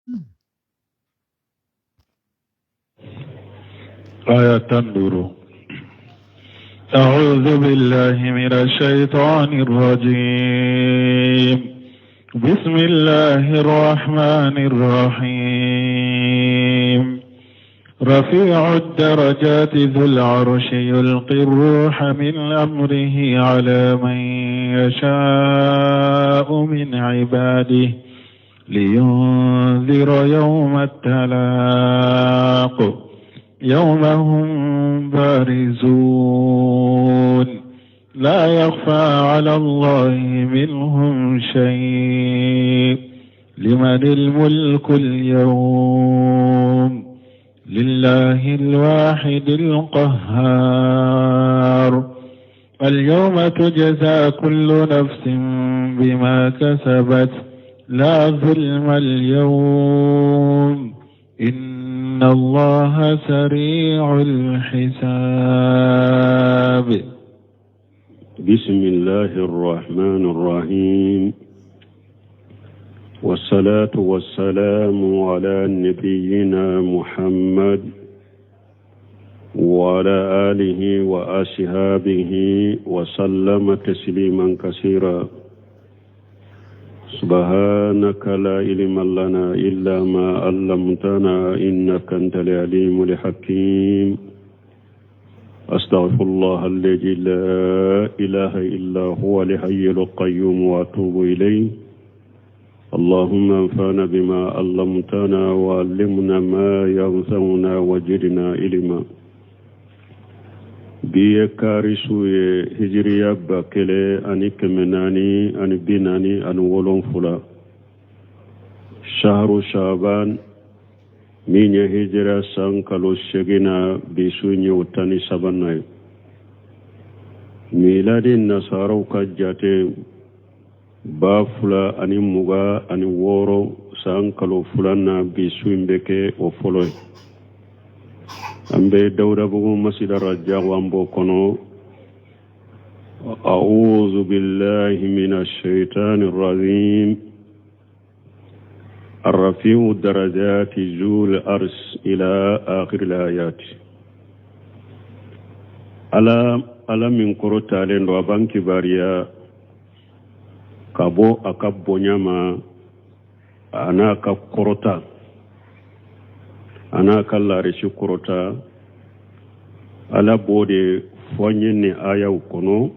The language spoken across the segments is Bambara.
Aya 15. أعوذ بالله من الشيطان الرجيم. بسم الله الرحمن الرحيم. رفيع الدرجات ذو العرش يلقي الروح من أمره على من يشاء من عباده لينذر يوم التلاق يوم هم بارزون لا يخفى على الله منهم شيء لمن الملك اليوم لله الواحد القهار. اليوم تجزى كل نفس بما كسبت لا ظلم اليوم إن الله سريع الحساب. بسم الله الرحمن الرحيم، والصلاة والسلام على نبينا محمد وعلى آله وأصحابه وسلم تسليما كثيرا. سبحانك لا علم لنا إلا ما علمتنا إنك أنت العليم الحكيم. أستغفر الله الذي لا إله إلا هو الحي القيوم وأتوب إليه. اللهم انفعنا بما علمتنا وعلمنا ما ينفعنا وزدنا علما. Bi ye kari su ye, hijiriya 1447, shahru shaban, min ye hijira san kalo 8 na, bi su ye o 13nan ye. Miladi nasaraw ka jate, 2026 san kalo 2 na, bi su in bɛ kɛ o fɔlɔ ye. An bɛ Dawudabugu masida Rajabu, an b'o kɔnɔ. أعوذ بالله من الشيطان الرجيم. الرفيع الدرجات ذو العرش إلى آخر الآيات. Ala, Ala min kɔrɔtalen don, a b'an kibaruya ka bɔ a ka bonya ma, a n'a ka kɔrɔta, a n'a ka larisi kɔrɔta. Ala b'o de fɔ an ye nin ayaw kɔnɔ,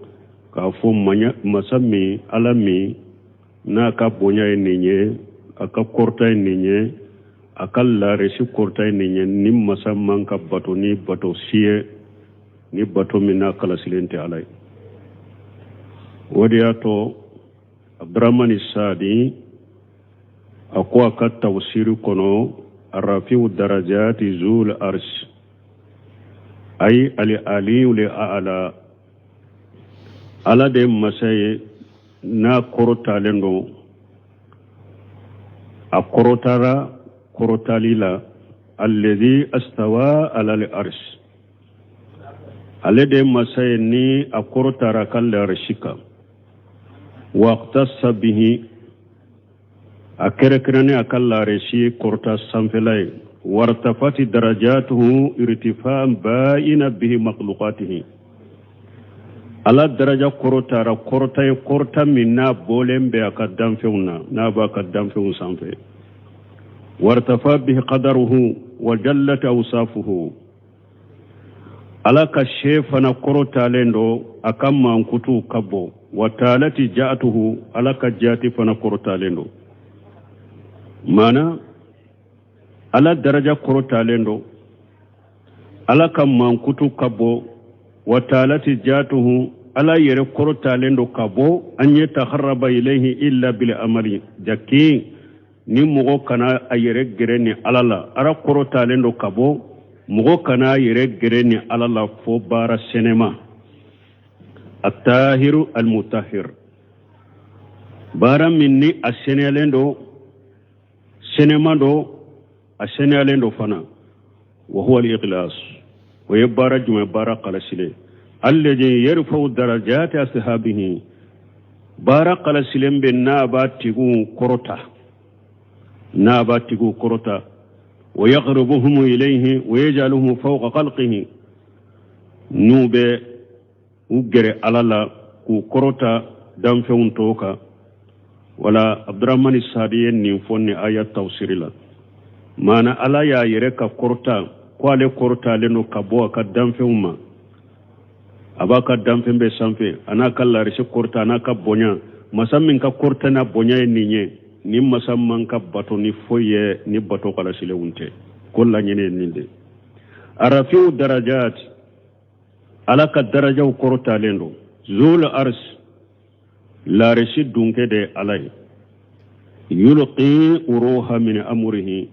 k'a fɔ masa min, Ala min n'a ka bonya ye nin ye, a ka kɔrɔta ye nin ye, a ka larisi kɔrɔta ye nin ye, ni masa man ka bato ni bato si ye, ni bato min n'a kalasilen tɛ Ala ye. O de y'a to Abdramani Sadi a ko a ka tafsiri kɔnɔ: arafiu darajati zul arsh ay al aliyu li a'la. Ala de masa ye n'a kɔrɔtalen don, a kɔrɔtara kɔrɔtali la. Alladhi astawa ala al arsh, ale de masa ye ni a kɔrɔtara ka larisi kan. Waqtassa bihi, a kɛrɛkɛrɛnnen a ka larisi kɔrɔta sanfɛla ye. Wartafati darajatuhu irtifaan bayina bihi makhluqatihi, Ala daraja kɔrɔtara kɔrɔta ye, kɔrɔta min n'a bɔlen bɛ a ka danfɛnw na, n'a b'a ka danfɛnw sanfɛ. Wartafa bihi qadaruhu wa jallat awsafuhu, Ala ka se fana kɔrɔtalen don, a ka mankutuw ka bon. Wa taalati jaatuhu, Ala ka jaati fana kɔrɔtalen don. Maana Ala daraja kɔrɔtalen don, Ala ka mankutu ka bon. Wa taalati jaatuhu, Ala yɛrɛ kɔrɔtalen don ka bɔ an ye taharaba ilayhi illa bil amali jakin, ni mɔgɔ kana a yɛrɛ gɛrɛ ni Ala la. Ala kɔrɔtalen don ka bɔ, mɔgɔ kana a yɛrɛ gɛrɛ ni Ala la fo baara sɛnɛma. Atahiru almutahir, baara min ni a sɛnɛyalen don, sɛnɛma don, a sɛnɛyalen don fana. Wa huwa al-ikhlas, o ye baara jumɛn? Baara kalasilen. Alladhi yarfa'u darajati ashabihi, baara kalasilen bɛ n'a b'a tigiw kɔrɔta. N'a b'a tigiw kɔrɔta, wa yaqribuhum ilayhi wa yaj'aluhum fawqa khalqihi, n'u bɛ u gɛrɛ Ala la k'u kɔrɔta danfɛnw tɔw kan. Wala Abdurahmani Sadi ye nin fɔ nin aya tafsiri la. Maana Ala y'a yɛrɛ ka kɔrɔta, ko ale kɔrɔtalen don ka bɔ a ka danfɛnw ma, a b'a ka danfɛn bɛɛ sanfɛ, a n'a ka larisi kɔrɔta, a n'a ka bonya. Masa min ka kɔrɔta n'a bonya ye nin ye, ni masa man ka bato ni foyi ye ni bato kalasilenw tɛ, ko laɲini ye nin de. Arafiw darajat, Ala ka darajaw kɔrɔtalen don. Zul ars, larisi dunkɛ de ye Ala ye. Yulqi uruha min amurihi,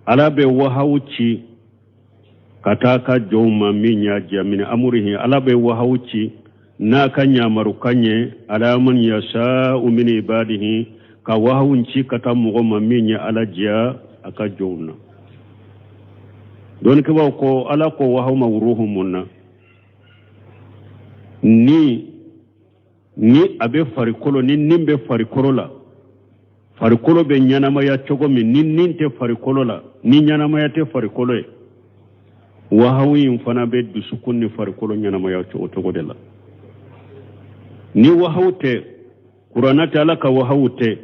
Ala bɛ wahawu ci ka taa ka jɔnw ma min y'a diya. Min amurihi, Ala bɛ wahawu ci n'a ka ɲamarukan ye, ala man yasha'u min ibadihi, ka wahawu ci ka taa mɔgɔ ma min ye Ala diya a ka jɔnw na. Dɔnnikɛbaaw ko Ala ko wahawu ma ruhu mun na? Ni a bɛ farikolo, ni nin bɛ farikolo la, farikolo bɛ ɲɛnamaya cogo min, ni nin tɛ farikolo la, ni ɲɛnamaya tɛ farikolo ye, wahawu in fana bɛ dusukun ni farikolo ɲɛnamaya o cogo de la. Ni wahawu tɛ, kuranna tɛ, Ala ka wahawu tɛ,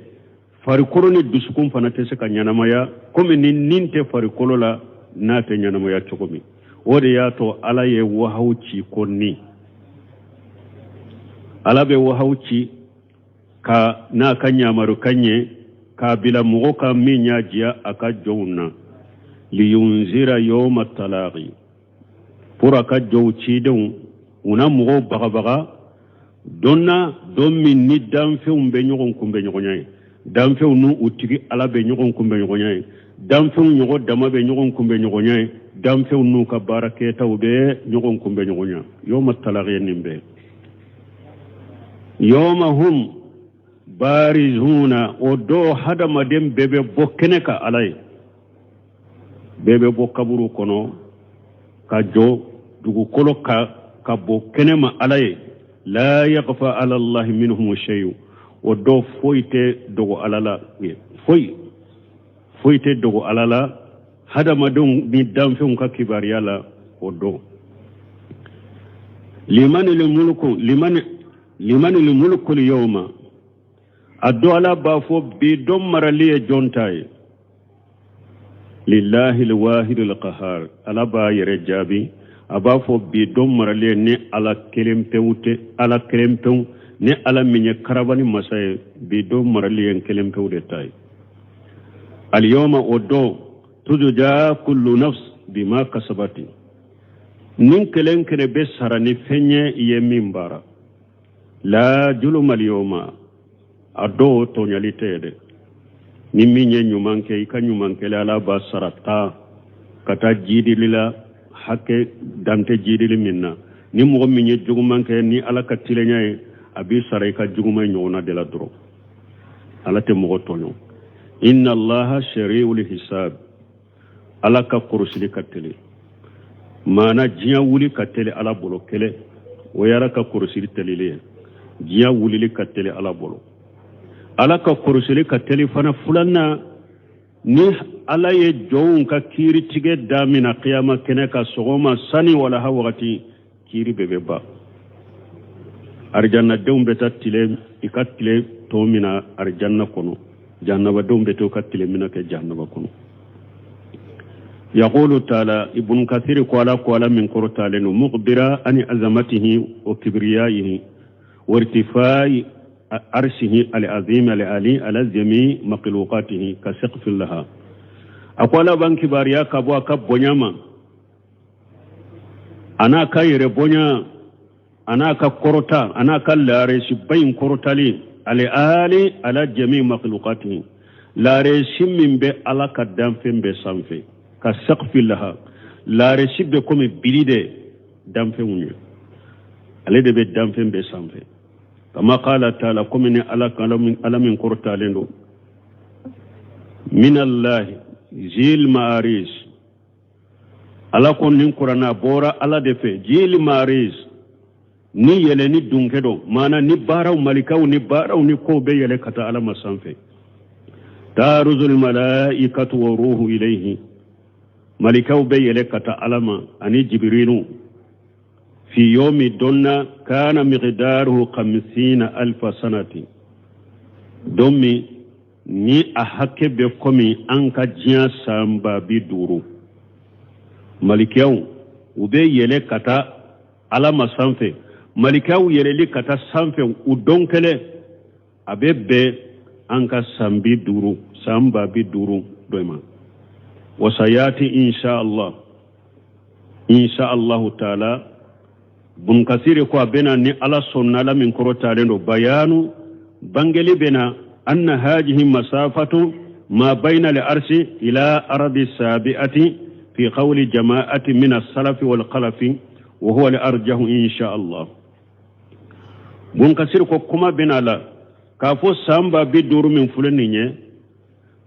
farikolo ni dusukun fana tɛ se ka ɲɛnamaya komi ni nin tɛ farikolo la, n'a tɛ ɲɛnamaya cogo min. O de y'a to Ala ye wahawu ci ko ni Ala bɛ wahawu ci ka n'a ka ɲamarukan ye k'a bila mɔgɔ ka min y'a diya a ka jɔnw na. Liyunzira yawma talaqi, pour a ka jɔnw cidenw u na mɔgɔw bagabaga don na, don min ni danfɛnw bɛ ɲɔgɔn kunbɛ ɲɔgɔnya ye, danfɛnw n'u u tigi Ala bɛ ɲɔgɔn kunbɛ ɲɔgɔnya ye, danfɛnw ɲɔgɔn dama bɛ ɲɔgɔn kunbɛ ɲɔgɔnya ye, danfɛnw n'u ka baara kɛtaw bɛ ɲɔgɔn kunbɛ ɲɔgɔnya. Yawma talaqi ye nin bɛɛ. Yawma hum barizuna, o don hadamaden bɛɛ bɛ bɔ kɛnɛ kan Ala ye, bɛɛ bɛ bɔ kaburu kɔnɔ ka jɔ dugukolo kan ka bɔ kɛnɛ ma Ala ye. La yakhfa ala Allahi minhum shay'un, o don foyi tɛ dogo Ala la, foyi foyi tɛ dogo Ala la hadamadenw ni danfɛnw ka kibaruya la o don. Limanil mulku, limanil mulku yawma, a don Ala b'a fɔ bi don marali ye jɔn ta ye? Lillahi alwahidil qahar, Ala b'a yɛrɛ jaabi, a b'a fɔ bi don marali ye ni Ala kelen pewu tɛ, Ala kelen pewu, ni Ala min ye karabali masa ye, bi don marali ye kelen pewu de ta ye. Alyawma, o don, tujza kullu nafs bima kasabati, nin kelen kelen bɛ sara ni fɛn ye i ye min baara. La juluma alyawma, a dɔw tɔɲali tɛ ye dɛ. Ni min ye ɲuman kɛ, i ka ɲuman kɛlɛ Ala b'a sara ta ka taa jidili la, hakɛ dan tɛ jidili min na. Ni mɔgɔ min ye juguman kɛ, ni Ala ka tilenya ye, a b'i sara i ka juguman ɲɔgɔnna de la dɔrɔn. Ala tɛ mɔgɔ tɔɲɔ. Inna Allaha sari'ul hisab, Ala ka kɔrɔsili ka teli, maana diɲɛ wuli ka teli Ala bolo kelen, o ye Ala ka kɔrɔsili telili ye. Diɲɛ wulili ka teli Ala bolo, Ala ka kɔrɔsili ka teli fana. Filanan, ni Ala ye jɔnw ka kiiri tigɛ damina kiyama kɛnɛ ka sɔgɔma sani walaha wagati, kiiri bɛɛ bɛ ban. Arijannadenw bɛ taa tile i ka tile tɔ min na arijanna kɔnɔ, jahannabadenw bɛ taa u ka tile min kɛ jahannaba kɔnɔ. Yaqulu taala, Ibn Kathir ko Ala ko, Ala min kɔrɔtalen don, mukhbira ani azamatihi wa kibriyaihi wa irtifai arshihi al-azim al-ali ala jami makhluqatihi ka saqfin laha. A ko Ala b'an kibaruya ka bɔ a ka bonya ma, a n'a ka yɛrɛ bonya, a n'a ka kɔrɔta, a n'a ka laaresiba in kɔrɔtali, al-ali ala jami makhluqatihi, laaresi min bɛ Ala ka danfɛn bɛɛ sanfɛ, ka saqfi laha, laaresi bɛ komi bili de danfɛnw ye, ale de bɛ danfɛn bɛɛ sanfɛ. Kama qala taala, komi ni Ala ka Ala min kɔrɔtalen don, minallahi zil ma'aris, Ala ko nin kuranna bɔra Ala de fɛ, zil ma'aris, ni yɛlɛ ni dunkɛ dɔ, maana ni baaraw malikaw ni baaraw ni kow bɛ yɛlɛ ka taa Ala ma sanfɛ. Taaruzul malaikatu wa ruhu ilayhi, malikaw bɛ yɛlɛ ka taa Ala ma ani Jibirilu, fi yomi don na, kana miqdaruhu khamsina alfa sanati, don min ni a hakɛ bɛ komi an ka diɲɛ san 50,000. Malikaw u bɛ yɛlɛ ka taa Ala ma sanfɛ. Malikaw yɛlɛli ka taa sanfɛ u don kelen, a bɛ bɛn an ka san 50, san 50,000 dɔ ma. Wasayati insha Allah, insha Allahu taala. Bun Kasiri ko a bɛna ni Ala sɔnna, Ala min kɔrɔtalen don, bayanu bangeli bɛna anna hajihi masafatu ma bayna al-arsi ila ardi sabi'ati fi qawli jama'ati min as-salafi wal khalafi wa huwa al-arjahu insha Allah. Bun Kasiri ko kuma bɛna la k'a fɔ san 50,000 min filɛ nin ye,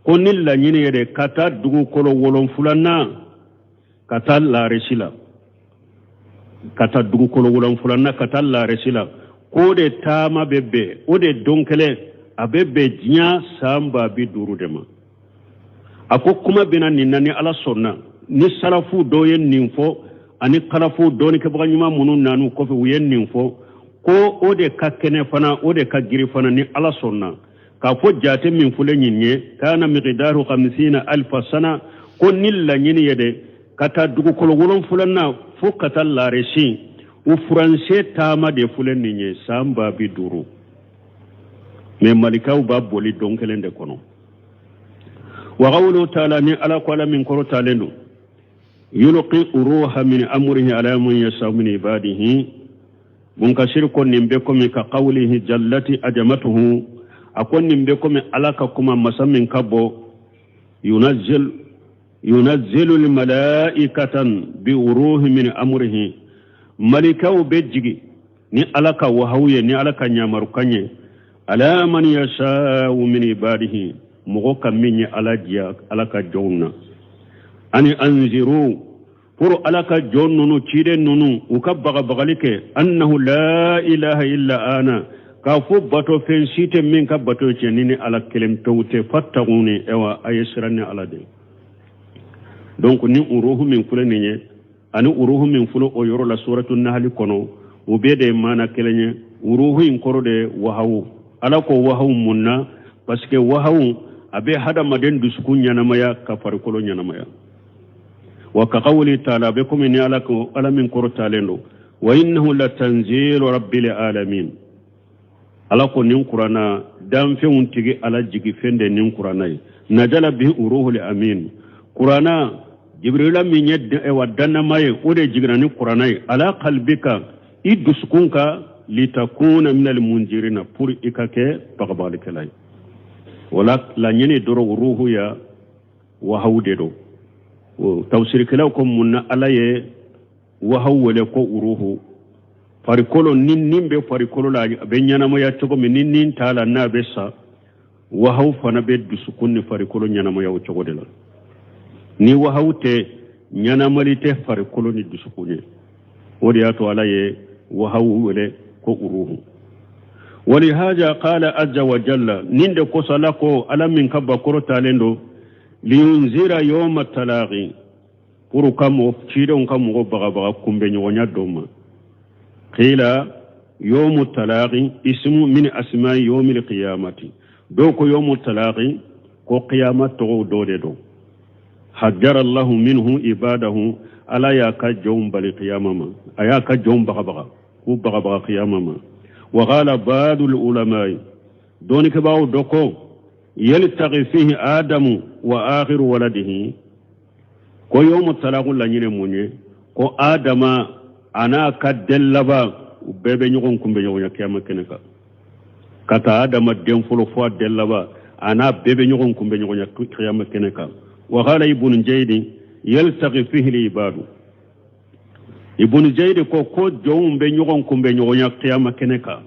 ko ni laɲini yɛrɛ ka taa dugukolo wolonfulanan ka taa laarisi la, ka taa dugukolo wolonfulanan ka taa laarisi la, k'o de taama bɛ bɛn, o de don kelen a bɛ bɛn diɲɛ san 50,000 de ma. A ko kuma bɛna nin na ni Ala sɔnna, ni salafu dɔw ye nin fɔ ani kalafu dɔɔnikɛbaga ɲuman minnu nan'u kɔfɛ, u ye nin fɔ ko o de ka kɛnɛ fana, o de ka giri fana ni Ala sɔnna, k'a fɔ jate min filɛ nin ye, kana miqdaru khamsina alfa sana, ko ni laɲini ye de ka taa dugukolo wolonfulanan fo ka taa laarisi, u furancɛ taama de filɛ nin ye san 50,000. Mɛ malikaw b'a boli don kelen de kɔnɔ. Wa qawlu taala, ni Ala ko, Ala min kɔrɔtalen don, yulqi ruha min amrihi ala man yasha min ibadihi. Munkasir ko nin bɛ komi ka qawlihi jallati ajamatuhu, a ko nin bɛ komi Ala ka kuma, masa min ka bɔ, yunazzilu almalaikatan bi ruhi min amrihi, malikaw bɛ jigi ni Ala ka wahawu ye, ni Ala ka ɲamarukan ye, ala man yasha'u min ibadihi, mɔgɔ ka min ye Ala diya Ala ka jɔnw na, ani anziru, pour Ala ka jɔn ninnu, ciden ninnu, u ka bagabagali kɛ, annahu la ilaha illa ana, k'a fɔ bato fɛn si tɛ min ka bato cɛ ni ni Ala kelen pewu tɛ, fattaquni, ewa a ye siran ni Ala de. Donc ni uruhu min filɛ nin ye ani uruhu min filɛ o yɔrɔ la suratu nahali kɔnɔ, u bɛɛ de ye maana kelen ye. Uruhu in kɔrɔ de wahawu. Ala ko wahawu mun na? Parce que wahawu a bɛ hadamaden dusukun ɲɛnamaya ka farikolo ɲɛnamaya. Wa ka qawli taala, a bɛ komi ni Ala ko, Ala min kɔrɔtalen don, wa innahu latanzilu rabbil alamin. Ala ko nin kuranna, danfɛnw tigi Ala jigi fɛn de nin kuranna ye, najala bihi uruhul amin, kuranna Jibrila min ye wa dannama ye, o de jiginna ni kuranna ye, ala qalbika, i dusukun ka, litakuna minal munzirina, pour i ka kɛ bagabagalikɛla ye. Wala laɲini dɔrɔn uruhu ya wahawu de don. Tafsirikɛlaw ko mun na Ala ye wahawu wele ko uruhu? Farikolo ni nin bɛ farikolo la, a bɛ ɲɛnamaya cogo min, ni nin t'a la n'a bɛ sa, wahawu fana bɛ dusukun ni farikolo ɲɛnamaya o cogo de la. Ni wahawu tɛ, ɲɛnamali tɛ farikolo ni dusukun ye. O de y'a to Ala ye wahawu wele ko uruhu. Walihaja qala azza wa jalla, nin de kosɔn Ala ko, Ala min ka bakɔrɔ talen don, liyunzira yawma talaqi, pour ka mɔgɔ cidenw ka mɔgɔ bagabaga kunbɛ ɲɔgɔnya dɔ ma. Qila yawmu talaqi ismu min asma'i yawmil qiyamati, dɔw ko yawmu talaqi ko qiyama tɔgɔw dɔ de don. Hajjara Allahu minhu ibadahu, Ala y'a ka jɔnw bali qiyama ma, a y'a ka jɔnw bagabaga, k'u bagabaga qiyama ma. Wa qala ba'dul ulama'i, dɔnnikɛbaaw dɔ ko yaltaqi fihi adamu wa akhiru waladihi, ko yawmu talaqu laɲini mun ye? Ko Adama a n'a ka den laban, u bɛɛ bɛ ɲɔgɔn kunbɛ ɲɔgɔnya kiyama kɛnɛ kan, ka taa Adama den fɔlɔ fo a den laban, a n'a bɛɛ bɛ ɲɔgɔn kunbɛ ɲɔgɔnya kiyama kɛnɛ kan. Wa qala ibnu jaydi yaltaqi fihi al-ibadu, ibnu jaydi ko jɔnw bɛ ɲɔgɔn kunbɛ ɲɔgɔnya kiyama kɛnɛ kan.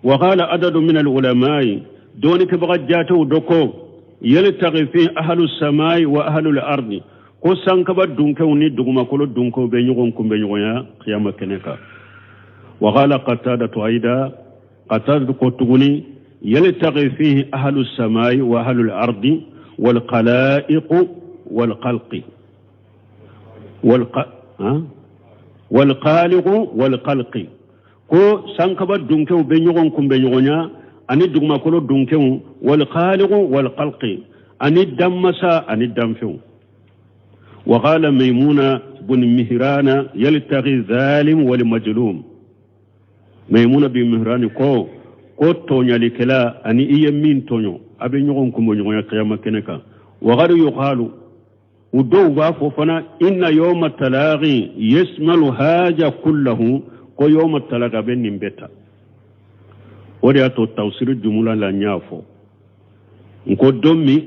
Wa qala adadu min al-ulama'i, dɔnnikɛbaga jatew dɔ ko yaltaqi fihi ahlu samai wa ahlu al-ardi, ko sankaba dunkew ni dugumakolo dunkew bɛ ɲɔgɔn kunbɛ ɲɔgɔnya kiyama kɛnɛ kan. Wa qala Qatadatu aida, Qatada ko tuguni Yaltaqi fihi ahlu samai wa ahlu al-ardi wal khalaiq wal khalqi wal wal khaliq wal khalqi. Ko sankaba dunkew bɛ ɲɔgɔn kunbɛ ɲɔgɔnya ani dugumakolo dunkew, wal khaliq wal khalqi, ani danmasa ani danfɛnw. Wa qala Maimuna bun Mihrana yaltaqi zalim wal majlum. Maimuna bin Mihrani ko ko tɔɲalikɛla ani i ye min tɔɲɔ a bɛ ɲɔgɔn kunbɛ ɲɔgɔnya kiyama kɛnɛ kan. Wa qad yuqalu, u dɔw b'a fɔ fana inna yawma talaqi yasmalu haja kullahu, ko yawma talaqi a bɛ nin bɛɛ ta. O de y'a to tafsiri jumla la n y'a fɔ n ko don min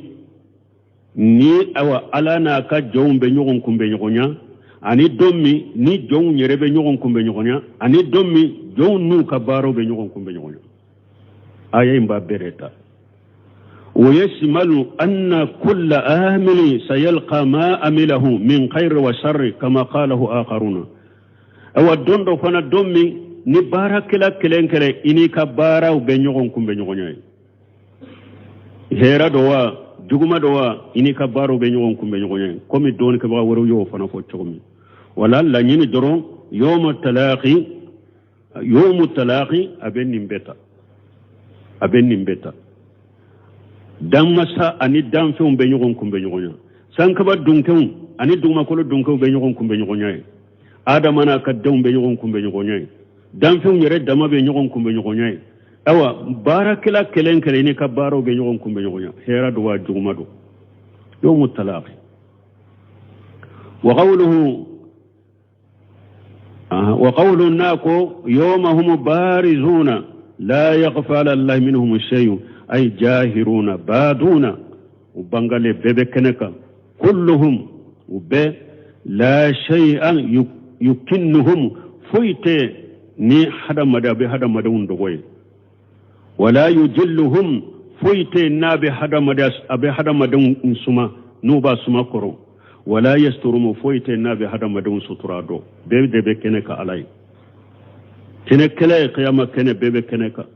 ni awa Ala n'a ka jɔnw bɛ ɲɔgɔn kunbɛ ɲɔgɔnya, ani don min ni jɔnw yɛrɛ bɛ ɲɔgɔn kunbɛ ɲɔgɔnya, ani don min jɔnw n'u ka baaraw bɛ ɲɔgɔn kunbɛ ɲɔgɔnya. Aya in b'a bɛɛ de ta. Wa yashmalu anna kulla amili sayalqa ma amilahu min khayri wa sharri kama qalahu akharuna. Awa don dɔ fana, don min ni baarakɛla kelen kelen i n'i ka baaraw bɛ ɲɔgɔn kunbɛ ɲɔgɔnya ye, hɛrɛ dɔ wa juguma dɔ wa, i n'i ka baaraw bɛ ɲɔgɔn kunbɛ ɲɔgɔnya ye, komi dɔɔnikɛbaga wɛrɛw y'o fana fɔ cogo min. Wala laɲini dɔrɔn yawma talaqi, yawmu talaqi a bɛ nin bɛɛ ta, a bɛ nin bɛɛ ta. Danmasa ani danfɛnw bɛ ɲɔgɔn kunbɛ ɲɔgɔnya, sankaba dunkew ani dugumakolo dunkew bɛ ɲɔgɔn kunbɛ ɲɔgɔnya ye, Adama n'a ka denw bɛ ɲɔgɔn kunbɛ ɲɔgɔnya ye, danfɛnw yɛrɛ dama bɛ ɲɔgɔn kunbɛ ɲɔgɔnya ye. Awa baarakɛla kelen kelen n'i ka baaraw bɛ ɲɔgɔn kunbɛ ɲɔgɔnya, hɛrɛ don wa juguma don. Yawmu talaqi. Wa qawluhu wa qawlu nako yawma hum barizuna la yakhfa ala Allahi minhum shay'un ay jahiruna baduna, u bangale bɛɛ bɛ kɛnɛ kan, kulluhum u bɛɛ, la shay'an yukinnuhum, foyi tɛ ni hadamaden a bɛ hadamadenw dogo ye, wala yujilluhum, foyi tɛ n'a bɛ hadamaden a bɛ hadamadenw suma n'u b'a suma kɔrɔ, wala yasturumu, foyi tɛ n'a bɛ hadamadenw sutura dɔn. Bɛɛ de bɛ kɛnɛ kan Ala ye, kɛnɛ kɛlɛ ye kiyama kɛnɛ, bɛɛ bɛ kɛnɛ kan.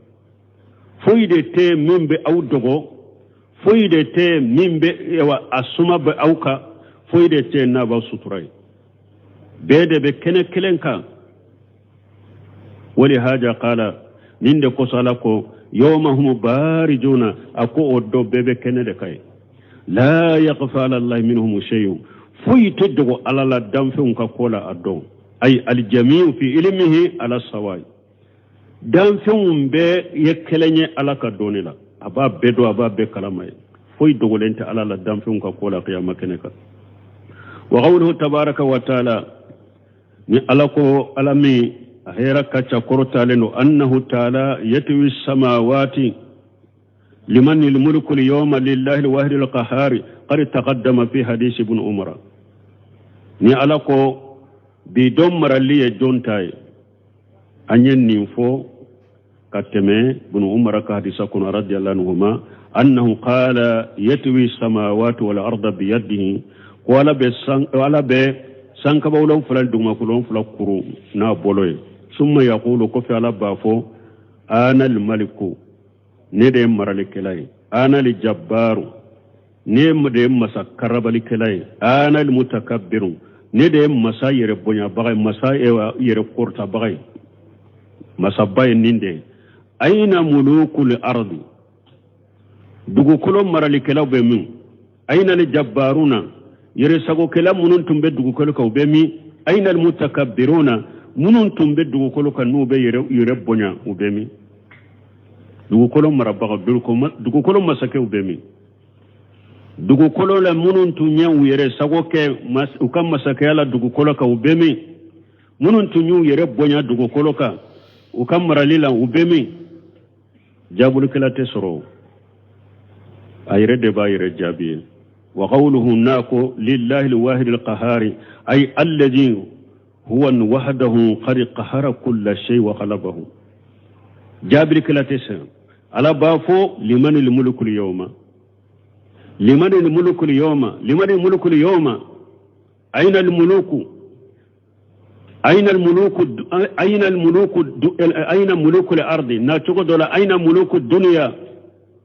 Foyi de tɛ min bɛ aw dogo, foyi de tɛ min bɛ a suma bɛ aw kan, foyi de tɛ n'a b'aw sutura ye. Bɛɛ de bɛ kɛnɛ kelen kan. Wali haja qala, nin de kosɔn Ala ko yawma hum barizuna, a ko o dɔ bɛɛ bɛ kɛnɛ de kan ye. La yakhfa ala Allahi minhum shay'un, foyi tɛ dogo Ala la danfɛnw ka ko la a dɔn. Ay aljamiu fi ilmihi ala sawai, danfɛnw bɛɛ ye kelen ye Ala ka dɔnni la, a b'a bɛɛ dɔn, a b'a bɛɛ kalama ye, foyi dogolen tɛ Ala la danfɛnw ka ko la kiyama kɛnɛ kan. Wa qawluhu tabaraka wa taala, ni Ala ko Ala min a hɛrɛ ka ca kɔrɔtalen don, annahu taala yatwi samawati liman almulku alyawma lillahi alwahid alqahhar qad taqaddama fi hadith ibn Umar. Ni Ala ko bi don marali ye jɔn ta ye, an ye nin fɔ ka tɛmɛ ibn Umar ka hadisa kɔnɔ radiyallahu anhuma, annahu qala yatwi samawati wal arda biyadihi, ko Ala bɛ sankaba wolonfila dugumakolo wolonfila kuru n'a bolo ye. Summa yaqulu, kɔfɛ Ala b'a fɔ ana almaliku, ne de ye maralikɛla ye, ana aljabbaru, ne de ye masa karabalikɛla ye, ana almutakabbiru, ne de ye masa yɛrɛ bonyabaga ye, masa yɛrɛ kɔrɔtabaga ye, masaba ye nin de ye. Ayna mulukul ardi, dugukolo maralikɛlaw bɛ min? Ayna aljabbaruna, yɛrɛsagokɛla minnu tun bɛ dugukolo kan u bɛ min? Ayna almutakabbiruna, minnu tun bɛ dugukolo kan n'u bɛ yɛrɛ bonya u bɛ min? Dugukolo marabaga, dugukolo masakɛw bɛ min? Dugukolo la minnu tun ye u yɛrɛ sago kɛ u ka masakɛya la dugukolo kan u bɛ min? Minnu tun y'u yɛrɛ bonya dugukolo kan u ka marali la u bɛ min? Jaabulikɛla tɛ sɔrɔ, a yɛrɛ de b'a yɛrɛ jaabi ye. Wa qawluhu, n'a ko lillahi alwahid alqahari ay alladhi huwa wahdahu qad qahara kulla shay wa ghalabahu. Jaabirikɛla tɛ sɔn. Ala b'a fɔ liman almulku alyawma, liman almulku alyawma, liman almulku alyawma, ayna almuluku, ayna almuluku, ayna almuluku, ayna muluku al-ardi, na cogo dɔ la ayna muluku dunya,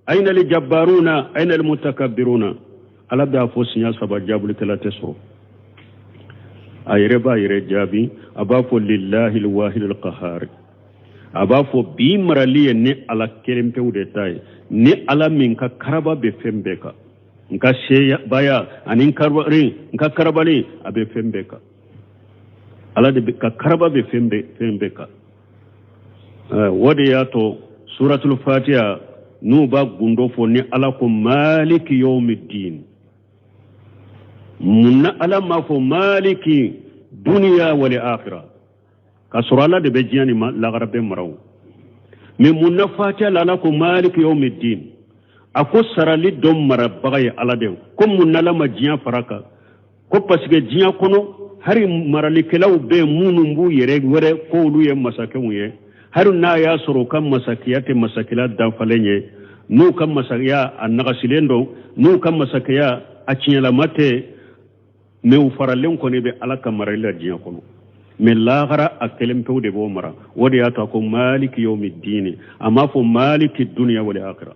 Ayna aljabbaruna, ayna almutakabbiruna? Ala b'a fɔ siɲɛ saba, jaabilikɛla tɛ sɔrɔ. A yɛrɛ b'a yɛrɛ jaabi, a b'a fɔ lillahi alwahid alqahar. A b'a fɔ bi marali ye ne Ala kelen pewu de ta ye, ne Ala min ka karaba bɛ fɛn bɛɛ kan, n ka sebaya ani n karabali, n ka karabali a bɛ fɛn bɛɛ kan. Ala de ka karaba bɛ fɛn bɛɛ kan. O de y'a to suratul Fatiha, n'u b'a gundo fɔ ni Ala ko maliki yawmiddin, mun na Ala m'a fɔ maliki duniya wal akhirah, k'a sɔrɔ Ala de bɛ diɲɛ ni lagara bɛɛ mara o? Mais mun na Fatiha la Ala ko maliki yawmiddin? A ko sarali dɔ marabaga ye Ala de ye. Ko mun na Ala ma diɲɛ fara kan? Ko parce que diɲɛ kɔnɔ, hali maralikɛlaw bɛ yen minnu b'u yɛrɛ wɛrɛ ko olu ye masakɛw ye, hali n'a y'a sɔrɔ u ka masakɛya tɛ masakɛya dafalen ye, n'u ka masakɛya a nagasilen don, n'u ka masakɛya a tiɲɛlama tɛ, mais u faralen kɔni bɛ Ala ka marali la diɲɛ kɔnɔ. Mais lahara, a kelen pewu de b'o mara. O de y'a to a ko maliki yawmi dini, a m'a fɔ maliki duniya wal akhira,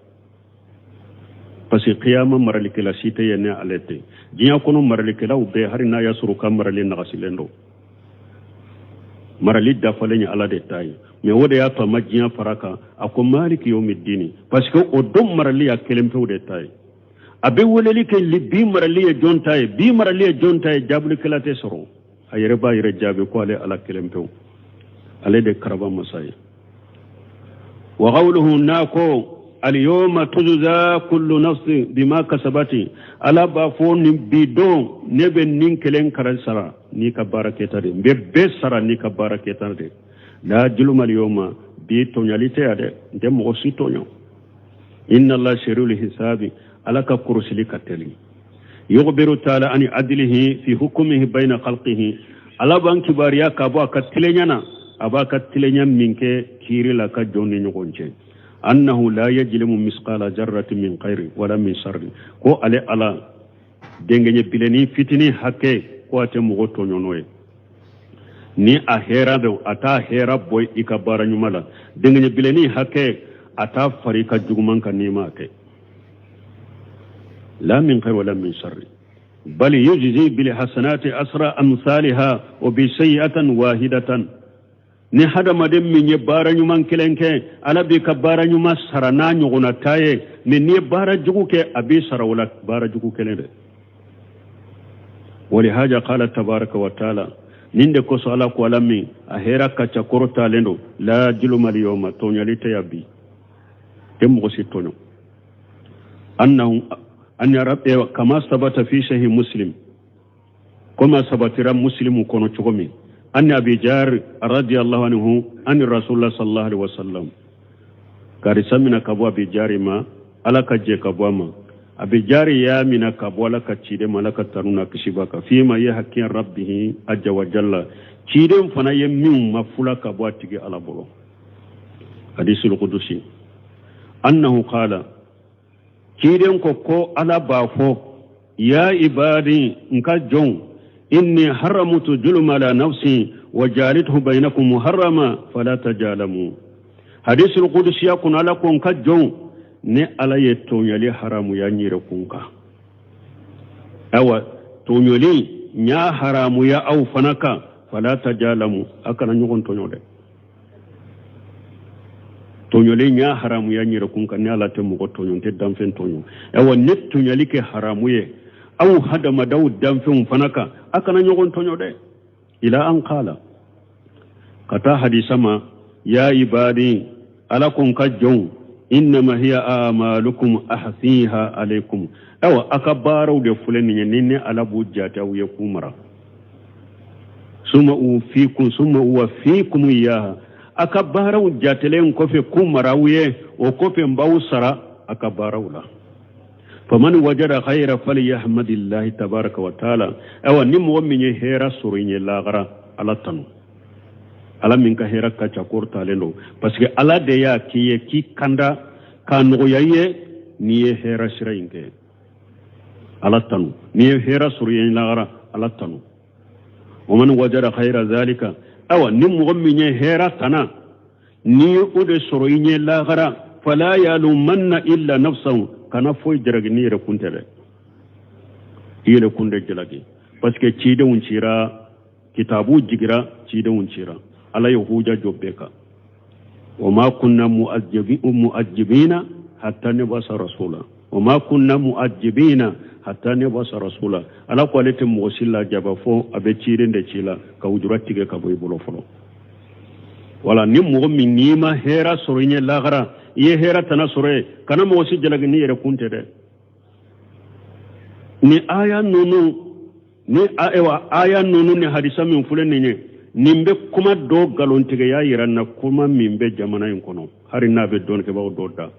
parce que kiyama maralikɛla si tɛ yen ni ale tɛ. Diɲɛ kɔnɔ maralikɛlaw bɛɛ, hali n'a y'a sɔrɔ u ka marali nagasilen don, marali dafalen ye Ala de ta ye. Mais o de y'a to a ma diɲɛ fara kan, a ko maliki yawmi dini, parce que o don marali y'a kelen pewu de ta ye. A bɛ weleli kɛ bi marali ye jɔn ta ye, bi marali ye jɔn ta ye? Jaabilikɛla tɛ sɔrɔ. A yɛrɛ b'a yɛrɛ jaabi ko ale Ala kelen pewu, ale de karaba masa ye. Wa qawluhu, n'a ko alyawma tujza kullu nafsin bima kasabati, Ala b'a fɔ nin bi don, ne bɛ nin kelen kara sara n'i ka baara kɛta de, n bɛ bɛɛ sara n'i ka baara kɛta de. La juluma alyawma, bi tɔɲali tɛ yan dɛ, n tɛ mɔgɔ si tɔɲɔ. Inna Allah sari'ul hisabi, Ala ka kɔrɔsili ka teli. Yukhbiru taala ani adilihi fi hukumihi bayna khalqihi, Ala b'an kibaruya ka bɔ a ka tilenya na, a b'a ka tilenya min kɛ kiiri la ka jɔn ni ɲɔgɔn cɛ. Annahu la yajlimu misqala jarratin min khairin wala min sharri, ko ale Ala dengeɲɛ bilenni fitinin hakɛ, ko a tɛ mɔgɔ tɔɲɔ n'o ye. Ni a hɛra don, a t'a hɛra bɔ i ka baara ɲuman la. Dengeɲɛ bilenni hakɛ, a t'a fari ka juguman kan n'i m'a kɛ. La min khair wala min sharri, bal yujzi bil hasanati asra amsalha wa bi sayyi'atan wahidatan. Ni hadamaden min ye baara ɲuman kelen kɛ, Ala b'i ka baara ɲuman sara n'a ɲɔgɔnna ta ye. Mais n'i ye baara jugu kɛ, a b'i sara o la baara jugu kelen dɛ. Walihaja qala tabaraka wa taala, nin de kosɔn Ala ko, Ala min a hɛra ka ca kɔrɔtalen don, la juluma alyawma, tɔɲali tɛ yan bi, tɛ mɔgɔ si tɔɲɔ. Annahu an kama sabata fi sahih Muslim, kama sabatira Muslimu kɔnɔ cogo min, an Abi Jar radiyallahu anhu an Rasulullah sallallahu alaihi wasallam, karisa mina ka bɔ Abi Jari ma, Ala ka jɛ ka bɔ a ma. Abi Jari y'a mina ka bɔ Ala ka ciden ma, Ala ka tanu na kisi b'a kan, fima ye hakiya rabbihi ajja wa jalla, ciden fana ye min ma fula ka bɔ a tigi Ala bolo, hadisul qudusi, annahu qala, ciden ko ko Ala b'a fɔ: ya ibadi, n ka jɔnw, inni haramutu juluma ala nafsi wa jaalituhu bainakum muharrama fala tajalamu. Hadisul qudusiya kɔnɔ, Ala ko: n ka jɔnw, ne Ala ye tɔɲɔli haramuya n yɛrɛ kun kan. Ayiwa, tɔɲɔli n y'a haramuya aw fana kan. Fala tajalamu, a kana ɲɔgɔn tɔɲɔ dɛ. Tɔɲɔli n y'a haramuya n yɛrɛ kun kan. Ne Ala tɛ mɔgɔ tɔɲɔ, n tɛ danfɛn tɔɲɔ. Ayiwa, ne tɔɲɔli kɛ haramu ye aw hadamadaw danfɛnw fana kan, a kana ɲɔgɔn tɔɲɔ dɛ. Ila an kala ka taa hadisa ma: ya ibadi, Ala ko n ka jɔnw, innama hiya amalukum ahsiha alaykum. Ayiwa, a ka baaraw de filɛ nin ye, ni ne Ala b'u jate aw ye k'u mara. Summa ufikum, summa uwafikum iyaha, a ka baaraw jatelen kɔfɛ k'u mara aw ye, o kɔfɛ n b'aw sara a ka baaraw la. Faman wajada khayra falyahmadillahi tabaraka wa taala. Ayiwa, ni mɔgɔ min ye hɛra sɔrɔ i ɲɛ lagara, Ala tanu, Ala min ka hɛra ka ca kɔrɔtalen don, parce que Ala de y'a k'i ye k'i kanda k'a nɔgɔya i ye. N'i ye hɛra sira in kɛ, Ala tanu. N'i ye hɛra sɔrɔ i ye lagara, Ala tanu. Waman wajada khayra zalika, ayiwa, ni mɔgɔ min ye hɛra tana, n'i ye o de sɔrɔ i ɲɛ lagara. Fala yalumanna illa nafsahu, kana foyi jalaki n'i yɛrɛ kun tɛ dɛ, i yɛrɛ kun de jalaki, parce que cidenw cira, kitabu jigira, cidenw cira, Ala ye huja jɔ bɛɛ kan. Wa ma kunna mu'ajjibina hatta nab'asa rasula, wa ma kunna mu'ajjibina hatta nab'asa rasula. Ala ko ale tɛ mɔgɔ si lajaba fo a bɛ ciden de ci la ka ujura tigɛ ka bɔ i bolo fɔlɔ. Wala ni mɔgɔ min n'i ma hɛrɛ sɔrɔ i ɲɛ lahara, i ye hɛrɛ tana sɔrɔ ye, kana mɔgɔ si jalaki n'i yɛrɛ kun tɛ dɛ. Ni aya ninnu ni ayiwa aya ninnu ni hadisa min filɛ nin ye, nin bɛ kuma dɔ nkalontigiya yira na, kuma min bɛ jamana in kɔnɔ, hali n'a bɛ dɔnnikɛbaaw dɔ da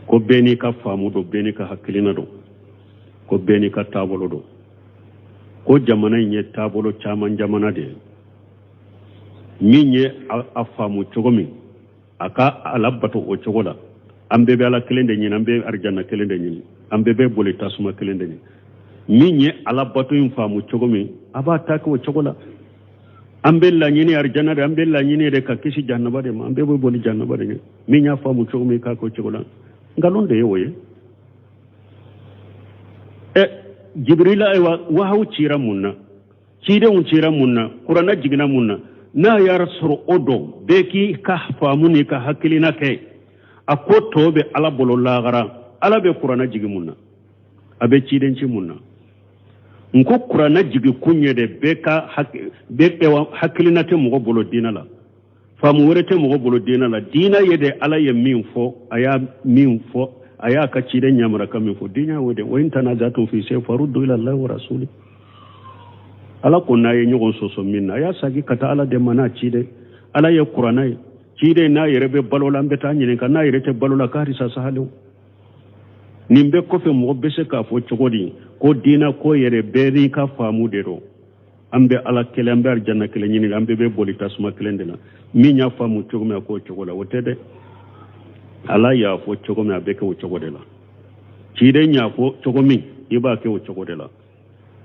ko bɛɛ n'i ka faamu don, bɛɛ n'i ka hakilina don, ko bɛɛ n'i ka taabolo don, ko jamana in ye taabolo caman jamana de ye. Min ye a faamu cogo min, a ka Ala bato o cogo la. An bɛɛ bɛ Ala kelen de ɲini, an bɛɛ bɛ arijanna kelen de ɲini, an bɛɛ bɛ boli tasuma kelen de ɲini. Min ye Ala bato in faamu cogo min, a b'a ta kɛ o cogo la. An bɛ laɲini arijanna de, an bɛ laɲini de ka kisi jahanaba de ma, an bɛɛ bɛ boli jahanaba de ɲɛ. Min y'a faamu cogo min, k'a kɛ o cogo la. Nkalon de ye o ye. Ɛ Jibirila, ayiwa, wahawu cira mun na, cidenw cira mun na, kuranɛ jiginna mun na? N'a y'a sɔrɔ o dɔn, bɛɛ k'i ka faamu n'i ka hakilina kɛ, a ko tɔ bɛ Ala bolo lahara. Ala bɛ kuranɛ jigin mun na, a bɛ ciden ci mun na? N ko kuranɛ jigin kun ye de bɛɛ ka bɛɛ hakilina tɛ mɔgɔ bolo diinɛ la, faamu wɛrɛ tɛ mɔgɔ bolo diinɛ la. Diinɛ ye de Ala ye min fɔ, a y'a min fɔ, a y'a ka ciden yamaruya ka min fɔ, diinɛ y'o de. Wa in tanazatum fi shay faruddu ila Allahi wa rasuli. Ala ko n'a ye ɲɔgɔn sɔsɔ min na, a y'a sagi ka taa Ala de ma n'a ciden. Ala ye kuranɛ ye, ciden n'a yɛrɛ bɛ balo la, an bɛ taa ɲininka, n'a yɛrɛ tɛ balo la, k'a hadisa sahalew. Nin bɛɛ kɔfɛ, mɔgɔ bɛ se k'a fɔ cogo di ko diinɛ ko yɛrɛ bɛɛ n'i ka faamu de don? An bɛ Ala kelen, an bɛ arijanna kelen ɲini, an bɛɛ bɛ boli tasuma kelen de la. Min y'a faamu cogo min, a k'o cogo la. O tɛ dɛ. Ala y'a fɔ cogo min, a bɛ kɛ o cogo de la. Ciden y'a fɔ cogo min, i b'a kɛ o cogo de la.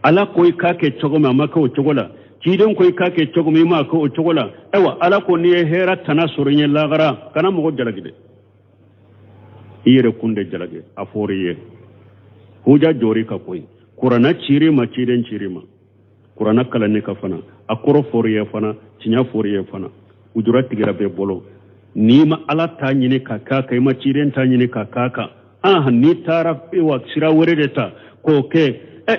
Ala ko i k'a kɛ cogo min, a ma kɛ o cogo la. Ciden ko i k'a kɛ cogo min, i m'a kɛ o cogo la. Ayiwa, Ala ko n'i ye hɛrɛ tana sɔrɔ i ɲɛ lahara, kana mɔgɔ jalaki dɛ, i yɛrɛ kun de jalaki. A fɔra i ye, huja jɔr'i ka koyi. Kuranɛ cir'i ma, ciden cir'i ma, kuranɛ kalanni ka fana, a kɔrɔ fɔr'i ye fana, tiɲɛ fɔr'i ye fana, ujura tigɛra bɛɛ bolo. N'i ma Ala ta ɲini ka k'a kan, i ma ciden ta ɲini ka k'a kan, n'i taara wa sira wɛrɛ de ta k'o kɛ,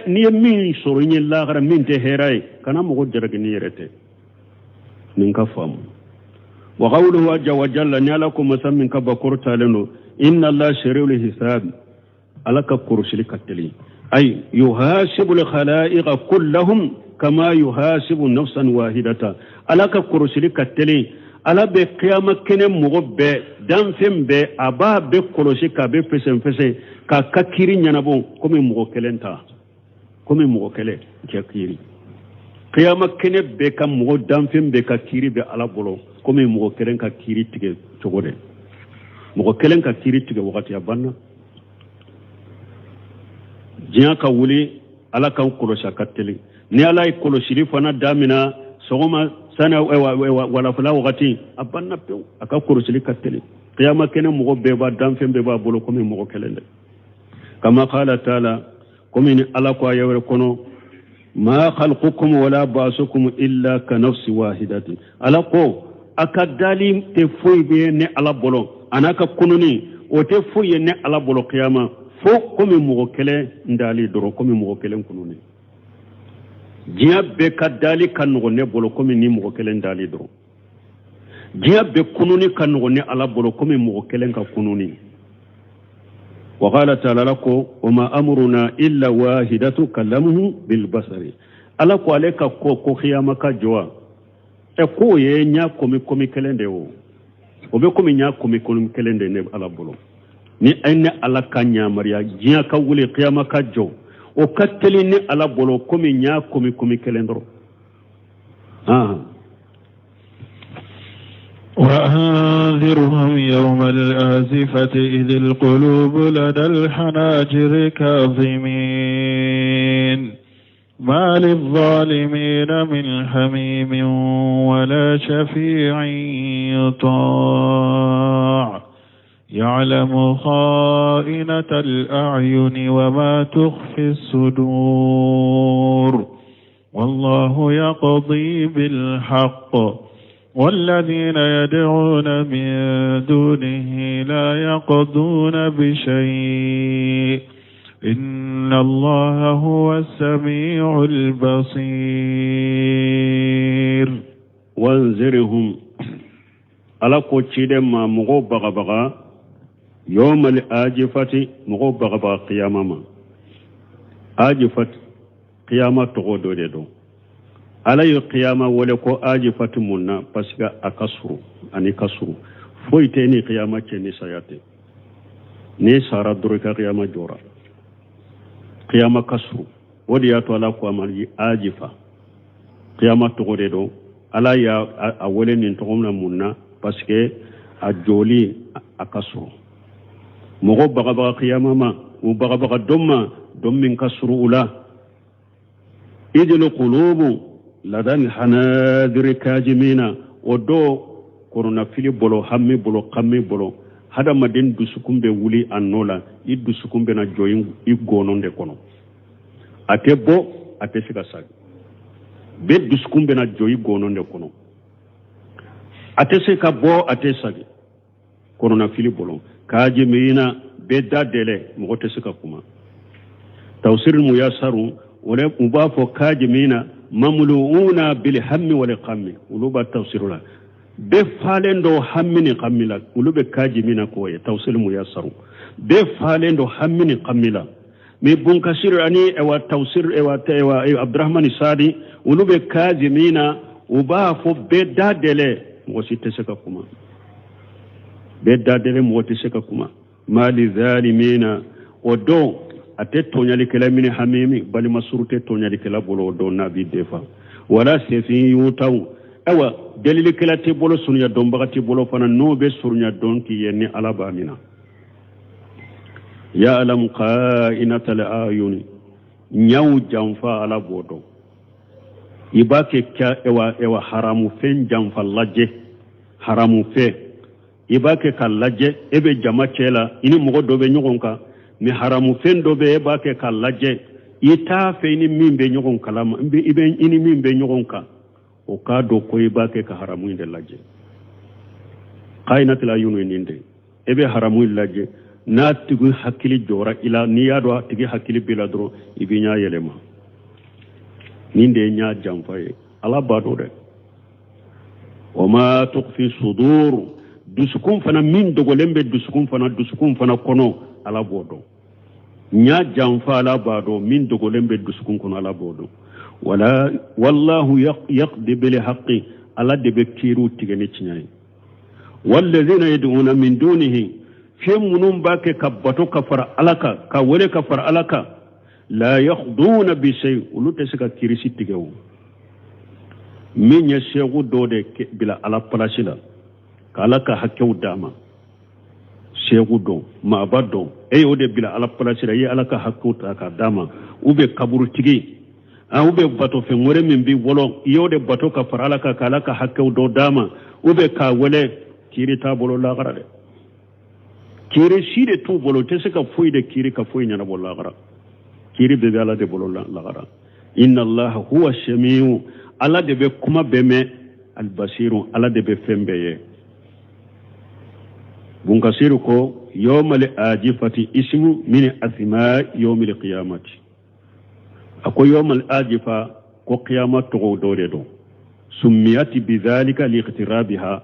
n'i ye min sɔrɔ i ɲɛ lahara min tɛ hɛrɛ ye, kana mɔgɔ jalaki n'i yɛrɛ tɛ. Nin ka faamu. Wa qawluhu azza wa jalla, ni Ala ko masa min ka bakɔrɔ talen don, inna Allah sari'ul hisab, Ala ka kɔrɔsili ka teli. Ay yuhasibu al-khalaiqa kullahum kama yuhasibu nafsan wahidata. Ala ka kɔrɔsili ka teli. Ala bɛ kiyama kɛnɛ mɔgɔ bɛɛ, danfɛn bɛɛ, a b'a bɛɛ kɔlɔsi k'a bɛɛ fɛsɛnfɛsɛn k'a ka kiiri ɲɛnabɔ komi mɔgɔ kelen ta, komi mɔgɔ kelen cɛ kiiri. Kiyama kɛnɛ bɛɛ ka mɔgɔ, danfɛn bɛɛ ka kiiri bɛ Ala bolo komi mɔgɔ kelen ka kiiri tigɛ cogo de. Mɔgɔ kelen ka kiiri tigɛ wagati a banna. Diɲɛ ka wuli, Ala k'an kɔlɔsi, a ka teli. Ni Ala ye kɔlɔsili fana damina sɔgɔma sani walafala wagati, a banna pewu. A ka kɔlɔsili ka teli. Kiyama kɛnɛ mɔgɔ bɛɛ b'a, danfɛn bɛɛ b'a bolo komi mɔgɔ kelen dɛ. Kama qala taala, komi ni Ala ko a yɛrɛ kɔnɔ, ma khalqukum wala ba'sukum illa ka nafsi wahidatin. Ala ko a ka dali tɛ foyi bɛ ne Ala bolo, a n'a ka kununi o tɛ foyi ye ne Ala bolo kiyama fo komi mɔgɔ kelen dali dɔrɔn, komi mɔgɔ kelen kununi. Diɲɛ bɛɛ ka dali ka nɔgɔn ne bolo komi ni mɔgɔ kelen dali dɔrɔn. Diɲɛ bɛɛ kununi ka nɔgɔn ne Ala bolo komi mɔgɔ kelen ka kununi. Wa qala ta'ala ko wa ma amruna illa wahidatu kallamuhu bil basari. Ala ko ale ka ko ko kiyama ka jɔ, ɛ k'o ye ɲa komi komi kelen de ye o. O bɛ komi ɲa komi komi kelen de ne Ala bolo. Ni a ne Ala ka ɲamariya diɲɛ ka wuli kiyama ka jɔ, o ka teli ne Ala bolo komi ɲa komi komi kelen dɔrɔn. وأنذرهم يوم الآزفة إذ القلوب لدى الحناجر كاظمين ما للظالمين من حميم ولا شفيع يطاع. يعلم خائنة الأعين وما تخفي الصدور والله يقضي بالحق والذين يدعون من دونه لا يقضون بشيء إن الله هو السميع البصير. وانذرهم ala ko ciden ma mɔgɔw bagabaga yawmal ajifati mɔgɔw bagabaga kiyama ma. Ajifati kiyama tɔgɔ dɔ de don. Ala ye kiyama wele ko ajifati mun na? Parce que a ka surun, ani ka surun, foyi tɛ ni kiyama cɛ ni saya tɛ. N'i sara dɔrɔn i ka kiyama jɔra. Kiyama ka surun, o de y'a to ala ko a ma ajifa. Kiyama tɔgɔ de don. Ala y'a a wele nin tɔgɔ na mun na? Parce que a jɔli a ka surun. Mɔgɔ bagabaga kiyama ma, u bagabaga don ma, don min ka surun u la. Idil qulubu ladal hanadiri kajimina, o don kɔnɔnafili bolo, hami bolo, kami bolo, hadamaden dusukun bɛ wuli a nɔ la. I dusukun bɛna jɔ i gɔnɔn de kɔnɔ, a tɛ bɔ, a tɛ se ka sagi. Bɛɛ dusukun bɛna jɔ i gɔnɔn de kɔnɔ, a tɛ se ka bɔ, a tɛ sagi, kɔnɔnafili bolo. Kajimina, bɛɛ da dɛlɛ, mɔgɔ tɛ se ka kuma. Tawsir muyasaru wala u b'a fɔ kajimina mamluuna bil hammi wal qammi, olu b'a tawsiru la, bɛɛ falen don hammi ni qammi la. Olu bɛ kajimina k'o ye tawsir muyasaru, bɛɛ falen don hammi ni qammi la. Mais Bunkasir ani ewa tawsir ewa ewa Abdurrahman Sadi, olu bɛ kajimina, u b'a fɔ bɛɛ da dɛlɛ, mɔgɔ si tɛ se ka kuma. Bɛɛ da dɛlɛ, mɔgɔ tɛ se ka kuma. Mali zalimina, o don a tɛ tɔɲalikɛla minɛ hamimi, balima suru tɛ tɔɲalikɛla bolo o don n'a b'i defa. Wala sefin yutaw, ayiwa delilikɛla tɛ bolo, surunya dɔnbaga tɛ bolo fana n'o bɛ surunya dɔn k'i ye ni Ala b'a mina. Ya'lamu kha'inatal ayuni, ɲaw janfa Ala b'o dɔn. I b'a kɛ ka ewa ewa haramu fɛn janfa lajɛ, haramu fɛn i b'a kɛ ka lajɛ. E bɛ jama cɛ la, i ni mɔgɔ dɔ bɛ ɲɔgɔn kan, mais haramu fɛn dɔ bɛ e b'a kɛ ka lajɛ, i t'a fɛ i ni min bɛ ɲɔgɔn kalama, i bɛ i ni min bɛ ɲɔgɔn kan, o k'a dɔn ko i b'a kɛ ka haramu in de lajɛ. Kha'inatal ayuni nin de, e bɛ haramu in lajɛ, n'a tigi hakili jɔra i la, n'i y'a dɔn a tigi hakili b'i la dɔrɔn, i b'i ɲɛ yɛlɛma. Nin de ye ɲɛ janfa ye, Ala b'a dɔn dɛ. Wa ma tukhfi sudur, dusukun fana min dogolen bɛ dusukun fana, dusukun fana kɔnɔ, Ala b'o dɔn. Ɲa janfa Ala b'a dɔn, min dogolen bɛ dusukun kɔnɔ Ala b'o dɔn. Wala wallahu yaqdi bil haqqi, Ala de bɛ kiiriw tigɛ ni tiɲɛ ye. Walladhina yad'una min dunihi, fɛn minnu b'a kɛ ka bato ka fara Ala kan, ka wele ka fara Ala kan, la yaqduna bi shay, olu tɛ se ka kiiri si tigɛ o. Min ye seku dɔ de bila Ala palasi la, k'Ala ka hakɛw d'a ma, seku dɔn, maaba dɔn, e y'o de bila Ala palasi la, i ye Ala ka hakɛw ta k'a d'a ma, u bɛ kaburutigi, u bɛ bato fɛn wɛrɛ min b'i bolo, i y'o de bato ka fara Ala kan, k'Ala ka hakɛw dɔ d'a ma, u bɛ k'a wele, kiiri t'a bolo lagara dɛ. Kiiri si de t'u bolo, u tɛ se ka foyi de kiiri ka foyi ɲɛnabɔ lagara. Kiiri bɛɛ bɛ Ala de bolo lagara. Inna Allaha huwa samiu, Ala de bɛ kuma bɛɛ mɛn, albasiru, Ala de bɛ fɛn bɛɛ ye. Bunkasiru ko yawmal ajifati ismu min asma yawmil qiyamati, a ko yawmal ajifa ko qiyama tɔgɔ dɔ de don. Summiyati bidhalika liqtirabiha,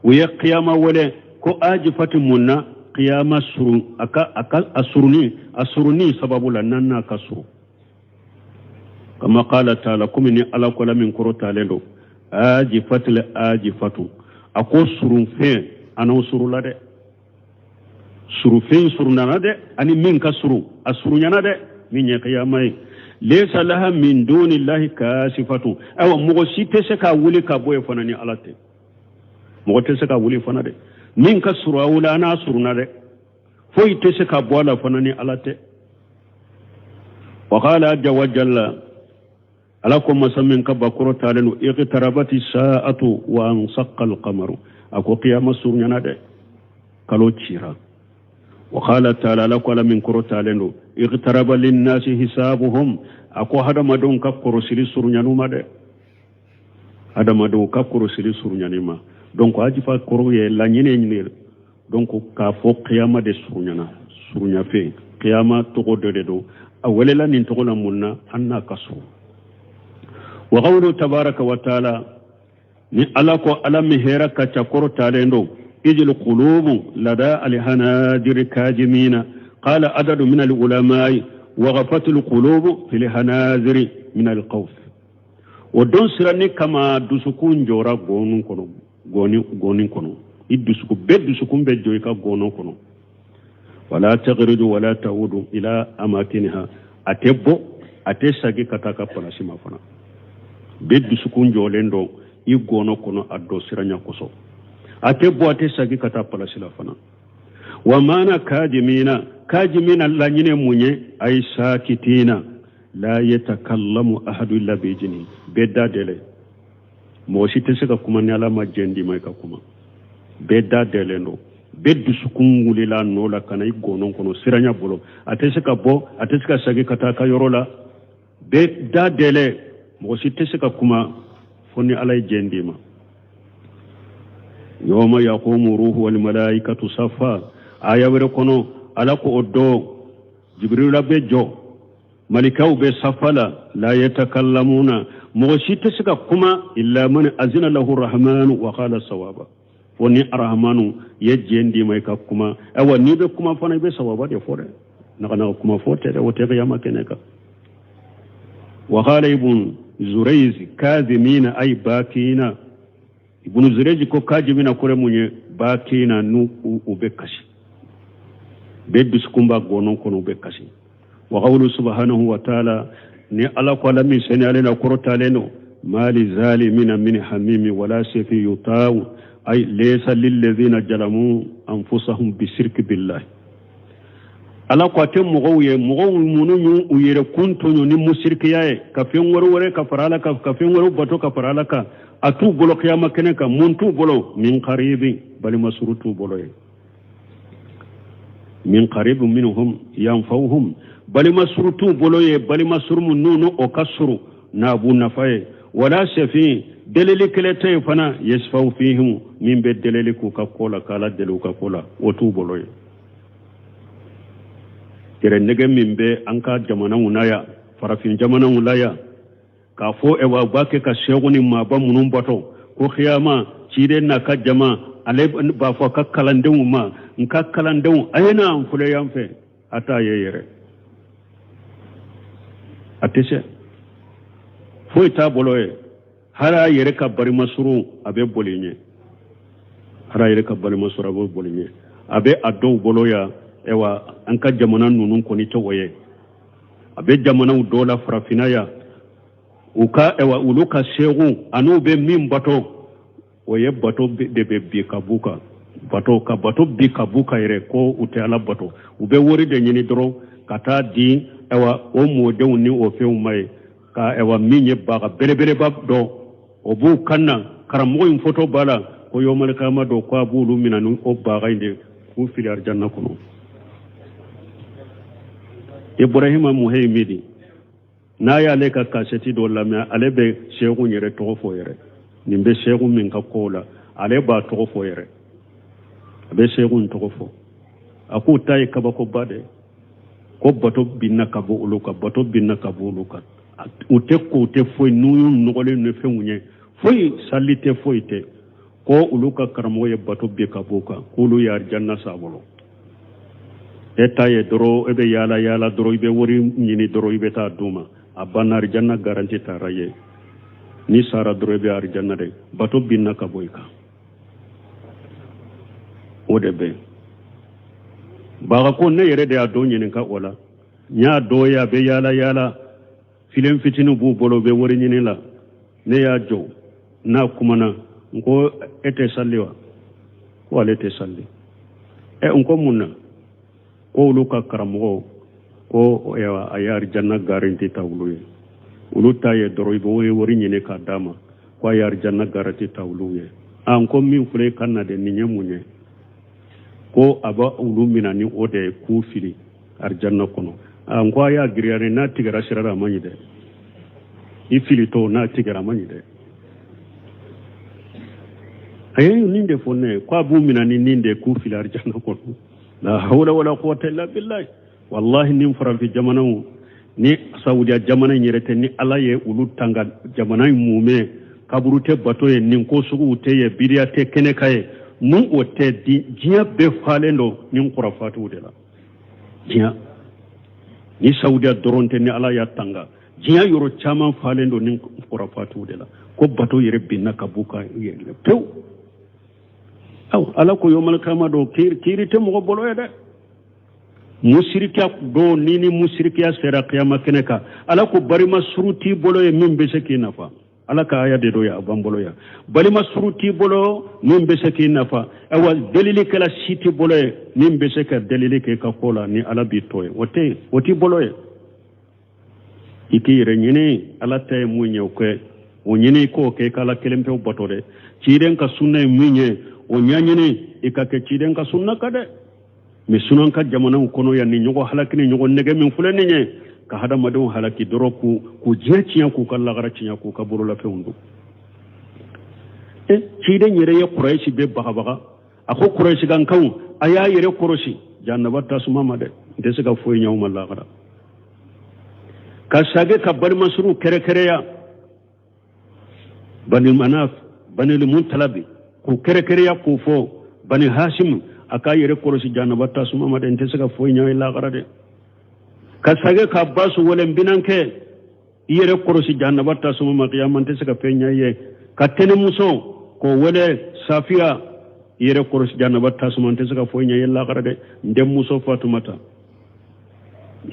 u ye qiyama wele ko ajifati mun na? Qiyama surun, a ka a suruni, a suruni sababu la n'an n'a ka surun. Kama qala ta'ala, komi ni Ala ko la min kɔrɔtalen don, ajifatil ajifatu, a ko surunfɛn a n'o surula dɛ, surunfɛn surunana dɛ, ani min ka surun a surunyana dɛ, min ye qiyama ye. Laysa laha min dunillahi kasifatu, ayiwa mɔgɔ si tɛ se k'a wuli ka bɔ yen fana ni Ala tɛ, mɔgɔ tɛ se ka wuli fana dɛ, min ka surun a wuli a n'a surunna dɛ, foyi tɛ se ka bɔ a la fana ni Ala tɛ. Wa qala azza wa jalla, Ala ko masa min ka bakɔrɔ talen don, iqtarabati sa'atu wa ansaqqa alqamaru, a ko qiyama surunyana dɛ. Kalo cira. Wa qala taala, Ala ko, Ala min kɔrɔtalen don, iqtaraba linnasi hisabuhum, a ko hadamadenw ka kɔrɔsili surunyanu ma dɛ, hadamadenw ka kɔrɔsili surunyani ma. Donc ajifa kɔrɔ ye laɲini ɲini. Donc k'a fɔ kiyama de surunyana, surunya fɛn kiyama tɔgɔ dɔ de don, a welela nin tɔgɔ la mun na? An n'a ka surun. Wa qawlu tabaraka wa taala, ni Ala ko, Ala min hɛrɛ ka ca, kɔrɔtalen don, ijil qulubu lada alhanajiri kajimina, qala adadu min alulamai waqafat alqulubu fi alhanaziri min alkhawf. O don siranni kama, dusukun jɔra gɔnu kɔnɔ, gɔni gɔni kɔnɔ. I dusukun bɛɛ, dusukun bɛ jɔ i ka gɔnɔ kɔnɔ. Wala taghridu wala taudu ila amakiniha, a tɛ bɔ, a tɛ sagi ka taa ka palasi ma fana. Bɛɛ dusukun jɔlen don i gɔnɔ kɔnɔ a dɔ siranya kosɔn, a tɛ bɔ, a tɛ sagi ka taa palasi la fana. Wa mana kajimina, kajimina laɲini mun ye? Ay sakitina la yatakallamu ahadu illa bi'iznihi. Bɛɛ da dɛlɛ, mɔgɔ si tɛ se ka kuma ni Ala ma jɛn d'i ma i ka kuma. Bɛɛ da dɛlɛn don, bɛɛ dusukun wulila nɔ la ka na i gɔnɔ kɔnɔ siranya bolo, a tɛ se ka bɔ, a tɛ se ka sagi ka taa ka yɔrɔ la. Bɛɛ da dɛlɛ, mɔgɔ si tɛ se ka kuma fo ni Ala ye jɛn d'i ma. Yawma yaqumu ruhu wal malaikatu safa, aya wɛrɛ kɔnɔ, Ala ko o don Jibrila bɛ jɔ, malikaw bɛ safa la. La yatakallamuna, mɔgɔ si tɛ se ka kuma, illa man azina lahu rahmanu wa qala sawaba, fo ni Arahmanu ye jɛn d'i ma i ka kuma. Ayiwa, n'i bɛ kuma fana, i bɛ sawaba de fɔ dɛ, naga kuma fɔ tɛ dɛ, o tɛ kiyama kɛnɛ kan. Wa qala Ibn Zurayz kazimina ay bakina. Ibn Zurayz ko kazimina kɔrɔ mun ye? Bakina, n'u u bɛ kasi, bɛɛ dusukun b'a gɔnɔ kɔnɔ, u bɛ kasi. Wa qawlu subhanahu wa ta'ala, ni Ala ko, Ala min seniyalen na, kɔrɔtalen don, ma li zalimina min hamimi wala shafi yuta'u, ay laysa lillazina jalamu anfusahum bisirki billahi. Ala ko a tɛ mɔgɔw ye, mɔgɔw minnu y'u u yɛrɛ kun tɔɲɔ ni musirikiya ye, ka fɛn wɛrɛ wɛrɛ ka fara Ala kan, ka fɛn wɛrɛw bato ka fara Ala kan, a t'u bolo kiyama kɛnɛ kan. Mun t'u bolo? Min qaribin, balima suru t'u bolo ye. Min qaribin minhum yanfa'uhum, balima suru t'u bolo ye, balima suru mun n'u o ka suru n'a b'u nafa ye. Wala shafi, delili kɛlɛ tɛ yen fana, yasfa'u fihim, min bɛ delili k'u ka ko la, k'Ala deli u ka ko la, o t'u bolo ye. Yɛrɛ nɛgɛ min bɛ an ka jamanaw na yan, farafin jamanaw la yan, k'a fɔ ɛwa u b'a kɛ ka sɛku ni maaba minnu bato, ko kiyama ciden n'a ka jama, ale b'a fɔ a ka kalandenw ma: "N ka kalandenw, a ye na n filɛ yan fɛ." A t'a ye yɛrɛ, a tɛ se, foyi t'a bolo ye. Hali a yɛrɛ ka balimasuru, a bɛ boli ɲɛ. Hali a yɛrɛ ka balimasuru, a bɛ boli ɲɛ. A bɛ a dɔw bolo yan. Ayiwa, an ka jamana ninnu kɔni tɛ o ye. A bɛ jamanaw dɔw la farafinna yan, u ka, ayiwa, olu ka segu an'u bɛ min bato, o ye bato de bɛ bi ka b'u kan, bato ka bato bi ka b'u kan yɛrɛ, ko u tɛ Ala bato, u bɛ wari de ɲini dɔrɔn ka taa di, ayiwa, o mɔdenw ni o fɛnw ma ye ka, ayiwa, min ye baga belebeleba dɔ, o b'u kan na. Karamɔgɔ in foto b'a la ko yɔmalikama dɔ ko a b'olu minɛ ni o baga in de k'u fili arijanna kɔnɔ. Ibrahima Muhayimidi, n'a y'ale ka kasɛti dɔ lamɛn, ale bɛ seku yɛrɛ tɔgɔ fɔ yɛrɛ. Nin bɛ seku min ka kow la, ale b'a tɔgɔ fɔ yɛrɛ, a bɛ seku in tɔgɔ fɔ. A k'u ta ye kabakoba de, ko bato binna ka bɔ olu kan, bato binna ka bɔ olu kan, u tɛ ko, u tɛ foyi, n'u y'u nɔgɔlen ni fɛnw ye, foyi sali tɛ, foyi tɛ, ko olu ka karamɔgɔ ye bato bin ka bɔ u kan, k'olu ye arijanna s'a bolo. E ta ye dɔrɔn, e bɛ yaala yaala dɔrɔn, i bɛ wari ɲini dɔrɔn, i bɛ taa d'u ma, a banna, arijanna garanti taara ye. Ni sara dɔrɔn, i bɛ arijanna de, bato binna ka bɔ i kan. O de bɛ baga ko ne yɛrɛ de y'a dɔn ɲininka o la. N y'a dɔn ye, a bɛ yaala yaala, filen fitinin b'u bolo, u bɛ wari ɲini la. Ne y'a jɔ n'a kumana, n ko: "E tɛ sali wa?" Ko ale tɛ sali. Ɛ, n ko: "Mun na?" Ko olu ka karamɔgɔ ko a ye arijanna garanti ta olu ye. Olu ta ye dɔrɔn i bɛ wari ɲini k'a d'a ma, ko a ye arijanna garanti ta olu ye. A n ko: "Min filɛ i ka na de, nin ye mun ye?" Ko a b'a olu mina ni o de ye k'u fili arijanna kɔnɔ. A n ko a y'a giriya ni n'a tigɛra sira la, a man ɲi dɛ. I filitɔ n'a tigɛra, a man ɲi dɛ. A ye nin de fɔ ne ye, ko a b'u mina ni nin de ye k'u fili arijanna kɔnɔ. La hawla wala quwwata illa billahi. Wallahi, ni farafin jamanaw ni Saudiya jamana in yɛrɛ tɛ, ni Ala ye olu tanga jamana in mumɛ, kaburu tɛ bato ye, nin ko suguw tɛ ye, biriya tɛ kɛnɛ ka ye, n'u o tɛ, diɲɛ bɛɛ falen don ni kurafatiw de la. Diɲɛ ni Saudiya dɔrɔn tɛ, ni Ala y'a tanga, diɲɛ yɔrɔ caman falen don ni kurafatiw de la, ko bato yɛrɛ binna ka b'u kan yɛrɛ pewu. Aw Ala ko yomal kama don, kiiri tɛ mɔgɔ bolo ye dɛ. Musirikiya don, ni musirikiya sera kiyama kɛnɛ kan, Ala ko balima suru t'i bolo ye min bɛ se k'i nafa. Ala ka aya de don ya, a b'an bolo yan. Balima suru t'i bolo min bɛ se k'i nafa. Ayiwa, delilikɛla si t'i bolo ye min bɛ se ka delili kɛ i ka ko la ni Ala b'i to ye. O tɛ yen, o t'i bolo ye. I k'i yɛrɛ ɲini, Ala ta ye mun ye o kɛ, o ɲini i k'o kɛ, i ka Ala kelen pewu bato dɛ. Ciden ka sunna ye mun ye, o ɲɛɲini, i ka kɛ ciden ka sunna kan dɛ. Mɛ sunan ka jamanaw kɔnɔ yan, ni ɲɔgɔn halaki ni ɲɔgɔn nɛgɛ min filɛ nin ye ka hadamadenw halaki dɔrɔn, k'u diɲɛ tiɲɛ, k'u ka lagara tiɲɛ, k'u ka bololafɛnw don. E ciden yɛrɛ ye Kurayisi bɛɛ bagabaga, a ko Kurayisikankaw, a y'a yɛrɛ kɔlɔsi jahanaba tasuma ma dɛ, n tɛ se ka foyi ɲɛ aw ma lagara. Ka sage ka balimasuruw kɛrɛkɛrɛya, Bani Manaf, Bani Mutalabi, k'u kɛrɛkɛrɛya k'u fɔ Bani Hasimu, a k'a yɛrɛ kɔlɔsi jahanaba tasuma ma dɛ, n tɛ se ka foyi ɲɛ lagara dɛ. Ka sage ka basu wale n binankɛ, i yɛrɛ kɔlɔsi jahanaba tasuma ma, kiyama n tɛ se ka fɛn ɲɛ ye. Ka tɛnɛmuso k'o wele Safiya, i yɛrɛ kɔlɔsi jahanaba tasuma, n tɛ se ka foyi ɲɛ ye lagara dɛ. N denmuso Fatumata,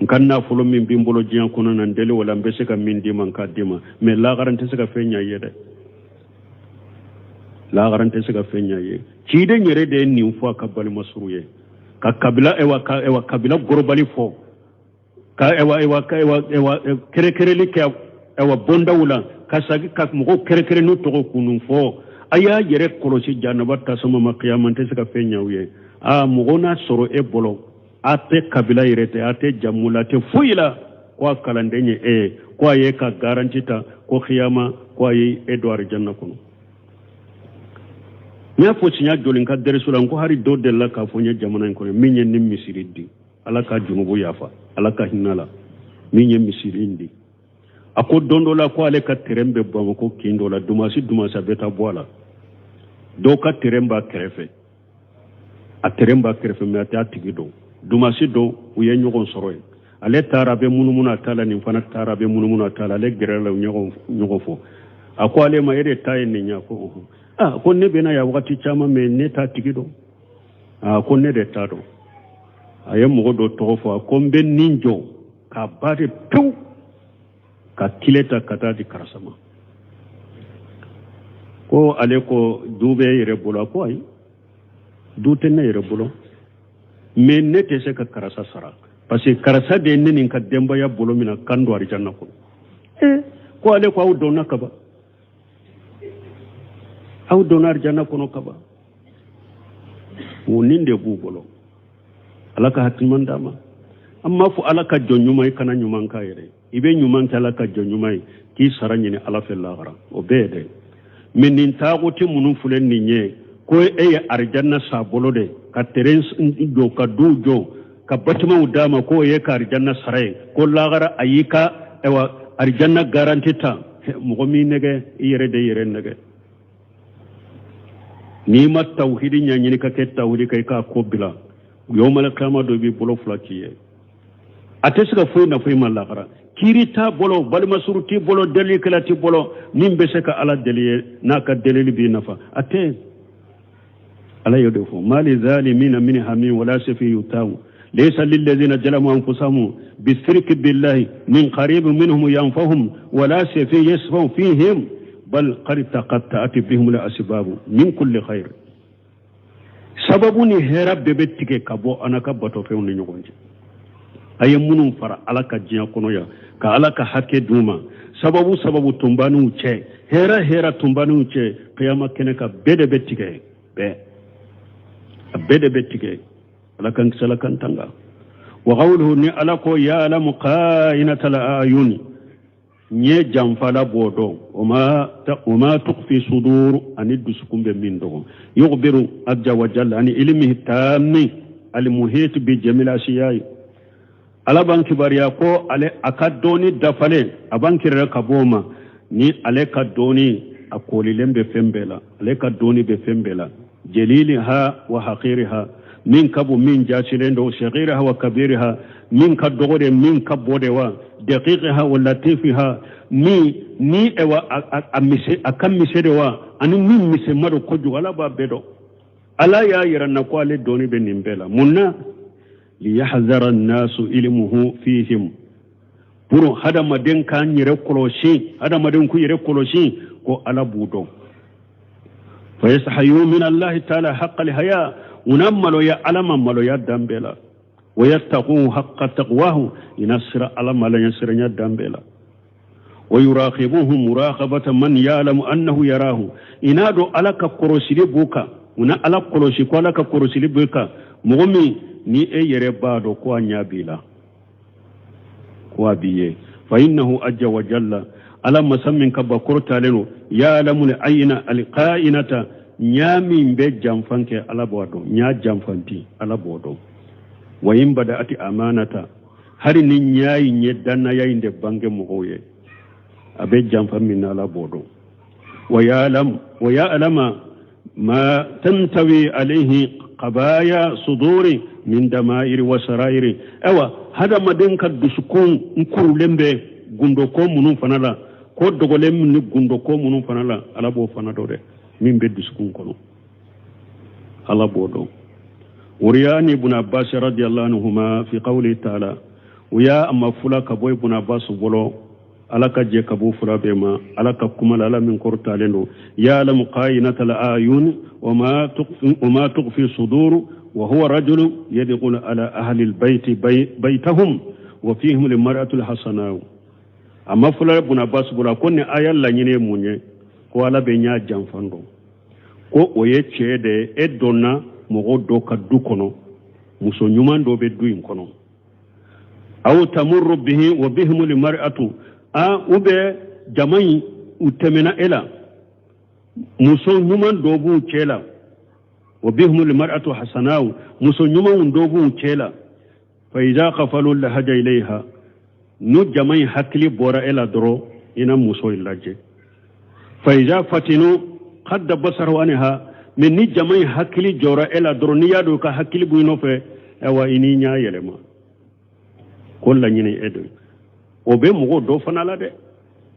n ka nafolo min bɛ n bolo diɲɛ kɔnɔ na, n deli o la, n bɛ se ka min d'i ma, n k'a d'i ma, mɛ lagara n tɛ se ka fɛn ɲɛ ye dɛ, lagara n tɛ se ka fɛn ɲɛ ye. Ciden yɛrɛ de ye nin fɔ a ka balima suru ye, ka kabila ewa ka ewa kabila gorobali fɔ, ka ewa ewa ka ewa ewa kɛrɛkɛrɛli kɛ ewa bondaw la, ka sagi ka mɔgɔw kɛrɛkɛrɛ n'u tɔgɔ k'u fɔ, a y'a yɛrɛ kɔlɔsi jahanaba tasuma ma, kiyama n tɛ se ka fɛn ɲɛ aw ye. Aa, mɔgɔ n'a sɔrɔ e bolo, a tɛ kabila yɛrɛ tɛ, a tɛ jamu la, a tɛ foyi la, ko a kalanden ye e ye, ko a ye ka garanti ta ko kiyama ko a ye e don arijanna kɔnɔ. N y'a fɔ siɲɛ joli n ka dɛrisu la, n ko hali dɔ delila k'a fɔ n ye jamana in kɔnɔ, min ye ni misiri di, Ala ka junubu yafa, Ala ka hinɛ la, min ye misiri in di, a ko don dɔ la ko ale ka terɛn bɛ Bamakɔ kin dɔ la, dumasi dumasi a bɛ taa bɔ a la, dɔw ka terɛn b'a kɛrɛfɛ, a terɛn b'a kɛrɛfɛ, mɛ a t'a tigi dɔn. Dumasi dɔn, u ye ɲɔgɔn sɔrɔ yen, ale taara a bɛ munumunu a ta la, nin fana taara a bɛ munumunu a ta la, ale gɛrɛ la, ɲɔgɔn fɔ, a ko ale ma, e de ta ye nin ye? A ko aa, ko ne bɛna yan wagati caman, mɛ ne t'a tigi dɔn. Aa, ko ne de t'a dɔn. A ye mɔgɔ dɔ tɔgɔ fɔ, a ko n bɛ nin jɔ k'a ba de pewu, ka kile ta ka taa di karisa ma. Ko ale ko du bɛ e yɛrɛ bolo? A ko ayi, du tɛ ne yɛrɛ bolo, mɛ ne tɛ se ka karisa sara, parce que karisa de ye ne ni n ka denbaya bolo min na kan don arijanna kɔnɔ. Ko ale ko aw donna kaban, aw donna arijanna kɔnɔ kaban. O nin de b'u bolo. Ala ka hakiliman d'a ma. An m'a fɔ Ala ka jɔn ɲuman ye kana ɲuman k'a yɛrɛ ye. I bɛ ɲuman kɛ Ala ka jɔn ɲuman ye k'i sara ɲini Ala fɛ lahara, o bɛɛ ye dɛ. Mɛ nin taagote minnu filɛ nin ye, ko e ye arijanna sa bolo de ka terɛn jɔ, ka duw jɔ, ka batimaw d'a ma, k'o ye ka arijanna sara ye, ko lahara a y'i ka ayiwa arijanna garanti ta, mɔgɔ min nɛgɛ, i yɛrɛ de yɛrɛ nɛgɛ. N'i ma tawhidi ɲɛɲini ka kɛ tawhidi kan, i k'a ko bila, yawmal kiyama dɔ b'i bolo fila k'i ye, a tɛ se ka foyi nafa i ma lahara. Kiiri t'a bolo, balimasuru t'i bolo, delikɛla t'i bolo min bɛ se ka Ala deli ye n'a ka delili b'i nafa, a tɛ. Ala y'o de fɔ, ma li zalimina min hamin wala shafi yutawu laysa lillazina jalamu anfusahum bisirki billahi min qaribin minhum yanfahum wala shafi yashfa'u fihim bal qad taqatta'at bihim al asbabu min kulli khair. Sababu ni hɛrɛ bɛɛ bɛ tigɛ ka bɔ an ka batofɛnw ni ɲɔgɔn cɛ. A ye minnu fara Ala ka diɲɛ kɔnɔ yan ka Ala ka hakɛ d'u ma, sababu sababu tun b'an n'u cɛ, hɛrɛ hɛrɛ tun b'an n'u cɛ, kiyama kɛnɛ kan bɛɛ de bɛ tigɛ, bɛɛ a bɛɛ de bɛ tigɛ. Ala k'an kisi, Ala k'an tanga. Wa qawluhu, ni Ala ko ya'lamu kha'inatal a'yuni, ɲɛ janfala b'o dɔn, wa ma tukhfi sudur, ani dusukun bɛ min dogo. Yukhbiru azza wa jalla ani ilmihi tammi almuhit bi jamil ashiyayi. Ala b'an kibaruya ko ale a ka dɔnni dafalen, a b'an kibaruya ka bɔ o ma, ni ale ka dɔnni a koolilen bɛ fɛn bɛɛ la, ale ka dɔnni bɛ fɛn bɛɛ la, jeliliha wa haqiriha, min ka bon, min jasilen don, sagiriha wa kabiriha, min ka dɔgɔ de, min ka bon de wa, daqiqiha wa latifiha, min ni ewa a mise, a ka mise de wa, ani min misɛnma don kojugu, Ala b'a bɛɛ dɔn. Ala y'a yira na ko ale dɔnni bɛ nin bɛɛ la. Mun na? Liyahzara annasu ilmuhu fihim, pour hadamaden k'an yɛrɛ kɔlɔsi, hadamaden k'u yɛrɛ kɔlɔsi ko Ala b'u dɔn. Fayastahayu min Allahi taala haqqa alhaya, u na maloya Ala ma maloya dan bɛɛ la, wa yattaquhu haqqa taqwahu, i na sira Ala ma ɲɛsiranya dan bɛɛ la, wa yuraqibuhu muraqabata man ya'lamu annahu yarahu, i n'a dɔn Ala ka kɔlɔsili b'u kan, u na Ala kɔlɔsi ko Ala ka kɔlɔsili b'u kan. Mɔgɔ min ni e yɛrɛ b'a dɔn ko a ɲɛ b'i la, ko a b'i ye. Fa innahu ajja wa jalla, Ala masa min ka ba kɔrɔtalen don, ya'lamu al-ayna al-qa'inata, ɲa min bɛ janfan kɛ, Ala b'o dɔn, ɲa janfanti, Ala b'o dɔn. Wa in bada'ati amanata, hali ni ɲa in ye dannaya in de bange mɔgɔw ye, a bɛ janfa min na, Ala b'o dɔn. Wa ya'lam wa ya'lama ma tantawi alayhi qabaya suduri min dama'iri wa sarairi. Awa hadamaden ka dusukun n kurulen bɛ gundoko minnu fana la, ko dogolen min ni gundoko minnu fana la, Ala b'o fana dɔn dɛ. Min bɛ dusukun kɔnɔ, Ala b'o dɔn. Wuriyani ibn Abbas radiyallahu anhuma fi qawli ta'ala, u y'a ma fula ka bɔ Ibn Abbas bolo, Ala ka jɛ ka bɔ fula bɛɛ ma, Ala ka kuma la, Ala min kɔrɔtalen don, ya'lamu kha'inatal a'yun wa ma tukhfi sudur, wa huwa rajulun yadkhulu ala ahli albayti baytahum wa fihim almar'atu alhasana. A ma fula Ibn Abbas bolo ko ni aya laɲini ye mun ye, ko Ala bɛ ɲa janfan dɔn, ko o ye cɛ de ye, e donna mɔgɔ dɔ ka du kɔnɔ, muso ɲuman dɔ bɛ du in kɔnɔ, aw tamurru bihi wa bihim almar'atu, a u bɛ jama in u tɛmɛna e la, muso ɲuman dɔ b'u cɛ la, wa bihim almar'atu hasanaw, muso ɲumanw dɔ b'u cɛ la, fa iza qafalu lahaja ilayha, n'u jama in hakili bɔra e la dɔrɔn, i na muso in lajɛ. Fa iza fatinu qadda basaru anha, mais ni jama in hakili jɔra e la dɔrɔn, n'i y'a dɔn ka hakili b'i nɔfɛ, ayiwa i n'i ɲɛ yɛlɛma, ko laɲini e don. O bɛ mɔgɔ dɔ fana la dɛ,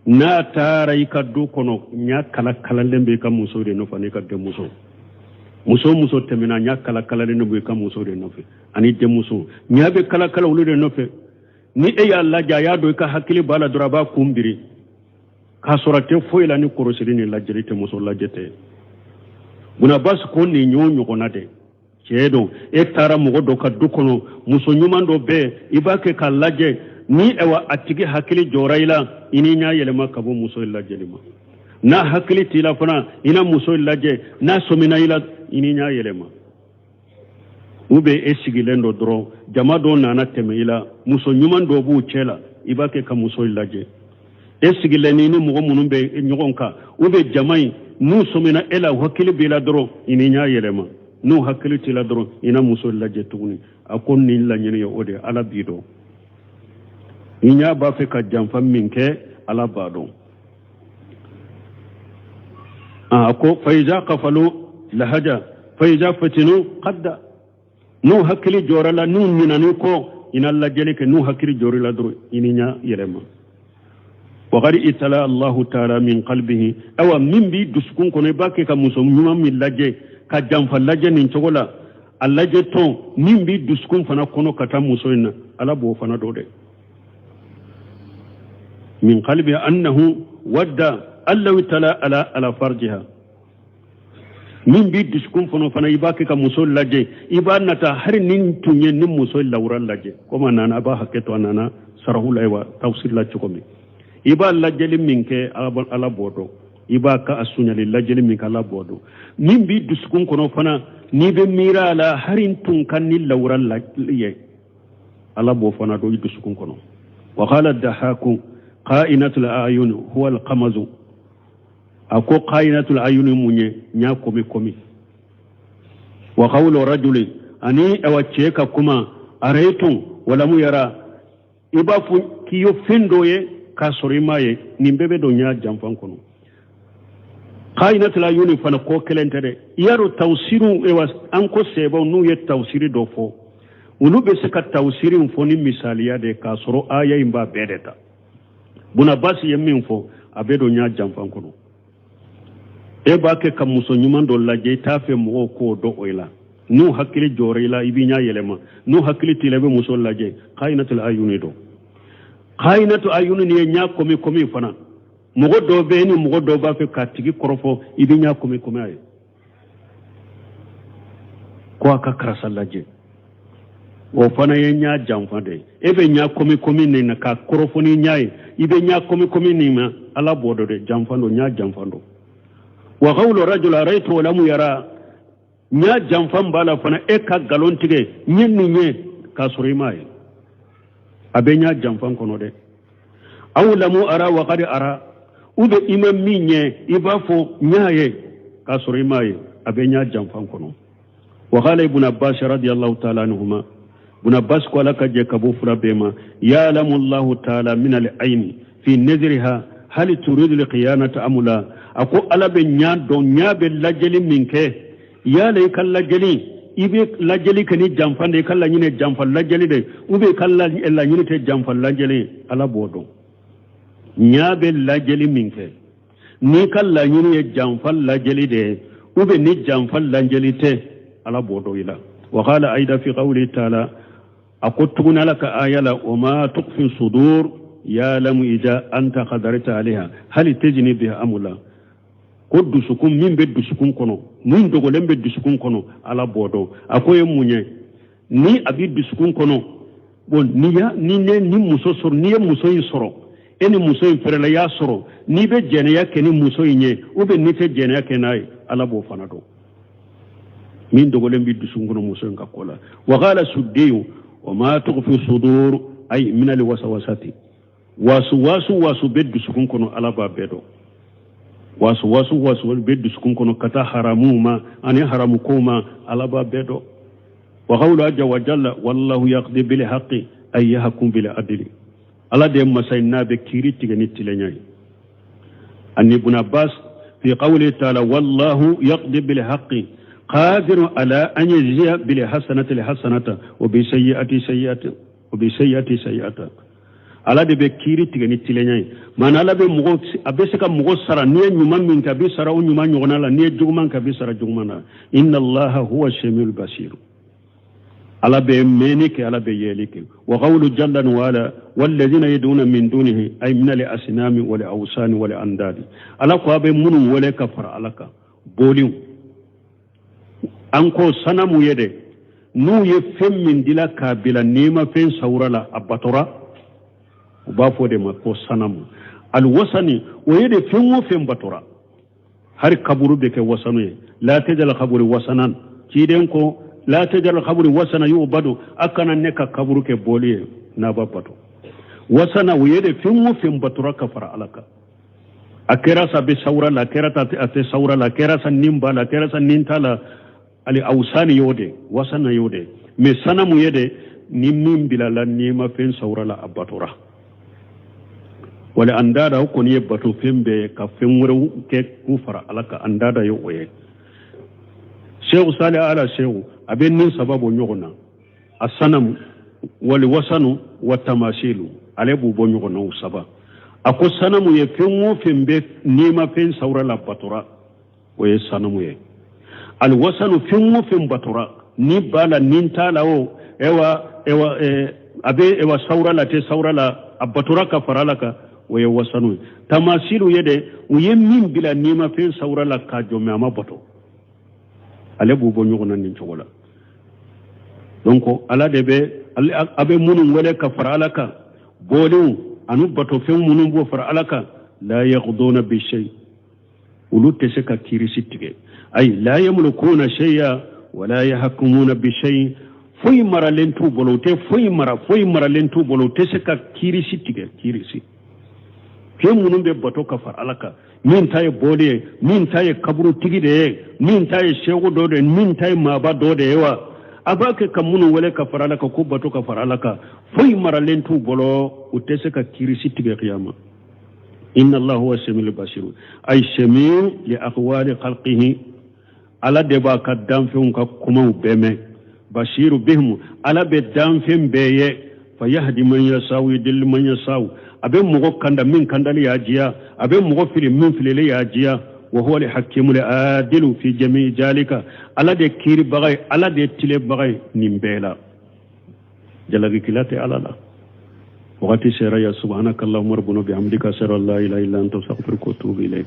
n'a taara i ka du kɔnɔ, ɲa kala kalalen bɛ i ka muso de nɔfɛ ani ka denmuso, muso muso tɛmɛna, ɲa kala kalalen bɛ i ka muso de nɔfɛ ani denmuso, ɲa bɛ kala kala olu de nɔfɛ. Ni e y'a lajɛ, a y'a dɔn i ka hakili b'a la dɔrɔn, a b'a kun biri, k'a sɔrɔ a tɛ foyi la ni kɔrɔsili ni lajɛli tɛ, muso lajɛ tɛ. Ibn Abbas ko nin y'o ɲɔgɔnna de cɛ don, e taara mɔgɔ dɔ ka du kɔnɔ, muso ɲuman dɔ bɛ, i b'a kɛ k'a lajɛ, ni ayiwa a tigi hakili jɔra i la, i n'i ɲɛ yɛlɛma ka bɔ muso in lajɛli ma. N'a hakili t'i la fana, i na muso in lajɛ, n'a sɔmina i la, i n'i ɲɛ yɛlɛma. U bɛ e sigilen dɔ dɔrɔn, jama dɔ nana tɛmɛ i la, muso ɲuman dɔ b'u cɛ la, i b'a kɛ ka muso in lajɛ. E sigilen ni mɔgɔ minnu bɛ ɲɔgɔn kan, u bɛ jama in, n'u sɔmina e la, u hakili b'i la dɔrɔn, i n'i ɲɛ yɛlɛma. N'u hakili t'i la dɔrɔn, i na muso lajɛ tuguni. A ko nin laɲini ye o de ye, Ala b'i dɔn. Ni ɲa b'a fɛ ka janfa min kɛ, Ala b'a dɔn. A ko fa iza qafalu lahaja fa iza fatinu qadda, n'u hakili jɔra la, n'u ɲinan'i kɔ, i na lajɛli kɛ, n'u hakili jɔra la dɔrɔn, i ni ɲa yɛlɛma. Waqad itala Allahu taala min qalbihi, awa min b'i dusukun kɔnɔ, i b'a kɛ ka muso ɲuman min lajɛ, ka janfa lajɛ nin cogo la, a lajɛ tɔn min b'i dusukun fana kɔnɔ ka taa muso in na, Ala b'o fana dɔn dɛ. Min qalbi annahu wadda allahu taala ala farjiha, min b'i dusukun kɔnɔ fana, i b'a kɛ ka muso lajɛ, i b'a nata hali ni tun ye ni muso lawura lajɛ, komi a nana, a b'a hakɛ to, a nana sarahu la wa tafsir la cogo min, i b'a lajɛli min kɛ, Ala b'o dɔn. I b'a ka a suɲali lajɛli min kɛ, Ala b'o dɔn. Min b'i dusukun kɔnɔ fana, n'i bɛ miiri a la, hari n tun ka ni lawura la ye, Ala b'o fana dɔn i dusukun kɔnɔ. Wa qala dahaku qa'inatul a'yun huwa al-qamazu. A ko qa'inatul a'yun mun ye? Ɲa komi komi. Wa qawlu rajuli, ani awa cɛ ka kuma, araytum walamu yara, i b'a fɔ k'i ye fɛn dɔ ye k'a sɔrɔ i m'a ye. Nin bɛɛ bɛ don ɲa janfan kɔnɔ. Qa'inatul a'yun fana ko kelen tɛ dɛ. I y'a dɔn tawsiriw, ewa an ko sɛbɛw n'u ye tawsiri dɔ fɔ, olu bɛ se ka tawsiri in fɔ ni misaliya de k'a sɔrɔ aya in b'a bɛɛ de ta. Buna Basi ye min fɔ, a bɛ don ɲa janfan kɔnɔ. E b'a kɛ ka muso ɲuman dɔ lajɛ, i t'a fɛ mɔgɔw k'o dɔn o la. N'u hakili jɔra i la, i b'i ɲɛ yɛlɛma. N'u hakili t'i la, i bɛ muso lajɛ. Qa'inatul a'yun don. Qa'inatul a'yun nin ye ɲa komi komi fana. Mɔgɔ dɔ bɛ yen ni mɔgɔ dɔ b'a fɛ k'a tigi kɔrɔfɔ, i bɛ ɲa komi komi a ye ko a ka karisa lajɛ, o fana ye ɲa janfa de ye. E bɛ ɲa komi komi nin na k'a kɔrɔfɔ ni ɲa ye, i bɛ ɲa komi komi nin ma, Ala b'o dɔn dɛ. Janfa don, ɲa janfa don. Wa qawlu rajul araytu walamu yara, ɲa janfa b'a la fana. E ka nkalon tigɛ n ye nin ye k'a sɔrɔ i m'a ye, a bɛ ɲa janfa kɔnɔ dɛ. Aw lamu ara wa qad ara, u bɛ i ma min ye, i b'a fɔ n y'a ye k'a sɔrɔ i m'a ye, a bɛ ɲa janfa kɔnɔ. Wa qala ibn Abbas radiyallahu ta'ala anhuma, Ibn Abbas ko Ala ka jɛ ka bɔ fura bɛɛ ma, ya'lamu Allahu ta'ala min al-ayni fi nazriha hal turidu al-khiyanata am la. A ko Ala bɛ ɲa dɔn, ɲa bɛ lajɛli min kɛ, yala i ka lajɛli, i bɛ lajɛli kɛ ni janfa de, i ka laɲini janfa lajɛli de, ou bien i ka laɲini tɛ janfa lajɛli, Ala b'o dɔn. Ɲa bɛ lajɛli min kɛ, n'i ka laɲini ye janfa lajɛli de ye, ou bien ni janfa lajɛli tɛ, Ala b'o dɔn i la. Wa qala aida fi qawli ta'ala, a ko tuguni Ala ka aya la, wa ma tukhfi sudur ya'lamu idha anta qadarta alaiha hal tajni biha am la. Ko dusukun min bɛ dusukun kɔnɔ, min dogolen bɛ dusukun kɔnɔ, Ala b'o dɔn. A ko ye mun ye? Ni a bɛ dusukun kɔnɔ, bon, ni ya ni ne ni muso sɔrɔ, n'i ye muso in sɔrɔ, e ni muso in fɛrɛla, i y'a sɔrɔ, n'i bɛ jɛnɛya kɛ ni muso in ye, ou bien n'i tɛ jɛnɛya kɛ n'a ye, Ala b'o fana dɔn. Min dogolen bɛ dusukun kɔnɔ muso in ka ko la. Wa qala suddiyu wa ma tukhfi sudur ay min al wasawasati, wasu wasu wasu bɛ dusukun kɔnɔ, Ala b'a bɛɛ dɔn. Wasu wasu wasu bɛ dusukun kɔnɔ ka taa haramu ma ani haramu kow ma, Ala b'a bɛɛ dɔn. Wa qawlu azza wa jalla wallahu yaqdi bil haqqi ay yahkum bil adli, Ala de ye masa ye n'a bɛ kiiri tigɛ ni tilenya ye. Ani Ibn Abbas fi qawli ta'ala wallahu yaqdi bil haqqi qadirun ala an yajziya bil hasanati al hasanata wa bi sayyi'ati sayyi'ata wa bi sayyi'ati sayyi'ata. Ala de bɛ kiiri tigɛ ni tilenya ye, maana Ala bɛ mɔgɔ, a bɛ se ka mɔgɔ sara. N'i ye ɲuman min kɛ, a bɛ sara o ɲuman ɲɔgɔnna la. N'i ye juguman kɛ, a bɛ sara juguman na. Inna Allaha huwa samiul basir, Ala bɛ mɛnni kɛ, Ala bɛ yɛli kɛ. Wa qawlu jalla wa ala walladhina yad'una min dunihi ay min al asnami wal awsani wal andadi, Ala ko a bɛ minnu wele ka fara Ala kan, boliw an ko sanamu ye dɛ, n'u ye fɛn min dila k'a bila nimafɛn sawura la, a batora, u b'a fɔ de ma ko sanamu. Alwasani, o ye de fɛn o fɛn batora, hari kaburu bɛ kɛ wasanu ye. La tajal kaburi wasanan, ciden ko la tajal kaburi wasana yu'badu, a kana ne ka kaburu kɛ boli ye n'a b'a bato. Wasana, o ye de fɛn o fɛn batora ka fara Ala kan, a kɛra sa bɛ sawura la, a kɛra a tɛ sawura la, a kɛra sa nin b'a la, a kɛra sa nin t'a la, ali awsani y'o de, wasana y'o de. Mais sanamu ye de ni min bilala nimafɛn sawura la, a batora. Wala andada, o kɔni ye bato fɛn bɛɛ ka fɛn wɛrɛw kɛ k'u fara Ala kan, andada ye o ye. Sehu Sale ala sehu a bɛ nin saba bɔ ɲɔgɔn na, a sanamu wali wasanu wa tamasilu, ale b'u bɔ ɲɔgɔn na o saba. A ko sanamu ye fɛn o fɛn bɛ nimafɛn sawura la batora, o ye sanamu ye. Ali wasanu, fɛn o fɛn batora, ni b'a la ni t'a la, o ewa ewa a bɛ ewa sawura la, tɛ sawura la, a batora ka fara Ala kan, o ye wasanu ye. Tamasilu ye de u ye min bila nimafɛn sawura la k'a jɔ, mɛ a ma bato, ale b'u bɔ ɲɔgɔn na nin cogo la. Donc Ala de bɛ a bɛ minnu wele ka fara Ala kan, boliw ani batofɛn minnu b'o fara Ala kan, la yaqduna bi shay, Olu tɛ se ka kiirisi tigɛ. Ayi, la yamlikuna shay'a wala yahkumuna bi shay. Foyi maralen t'u bolo, u tɛ foyi mara, foyi maralen t'u bolo, u tɛ se ka kiirisi tigɛ. Kiirisi fɛn minnu bɛ bato ka fara Ala kan, min ta ye bɔli ye, min ta ye kaburutigi de ye, min ta ye seku dɔ de ye, min ta ye maaba dɔ de ye, wa a b'a kɛ ka minnu wele ka fara Ala kan, ko bato ka fara Ala kan, foyi maralen t'u bolo, u tɛ se ka kiirisi tigɛ kiyama. Inna Allah huwa samiul basiru, ay samiu li aqwali khalqihi. Ala de b'a ka danfɛnw ka kumaw bɛɛ mɛn. Basiru bihim, Ala bɛ danfɛn bɛɛ ye. Fa yahdi man yasau, yudillu man yasau. A bɛ mɔgɔ kanda min kandali y'a diya, a bɛ mɔgɔ fili min filili y'a diya. Wa huwa alhakimu aladilu fi jami'i zalika. Ala de kiiribaga ye, Ala de tilebaga ye nin bɛɛ la. Jalakikila tɛ Ala la. Wagati sera ya. Subhanaka allahumma rabbana bihamdika, ashhadu an la ilaha illa anta, astaghfiruka wa atubu ilayk.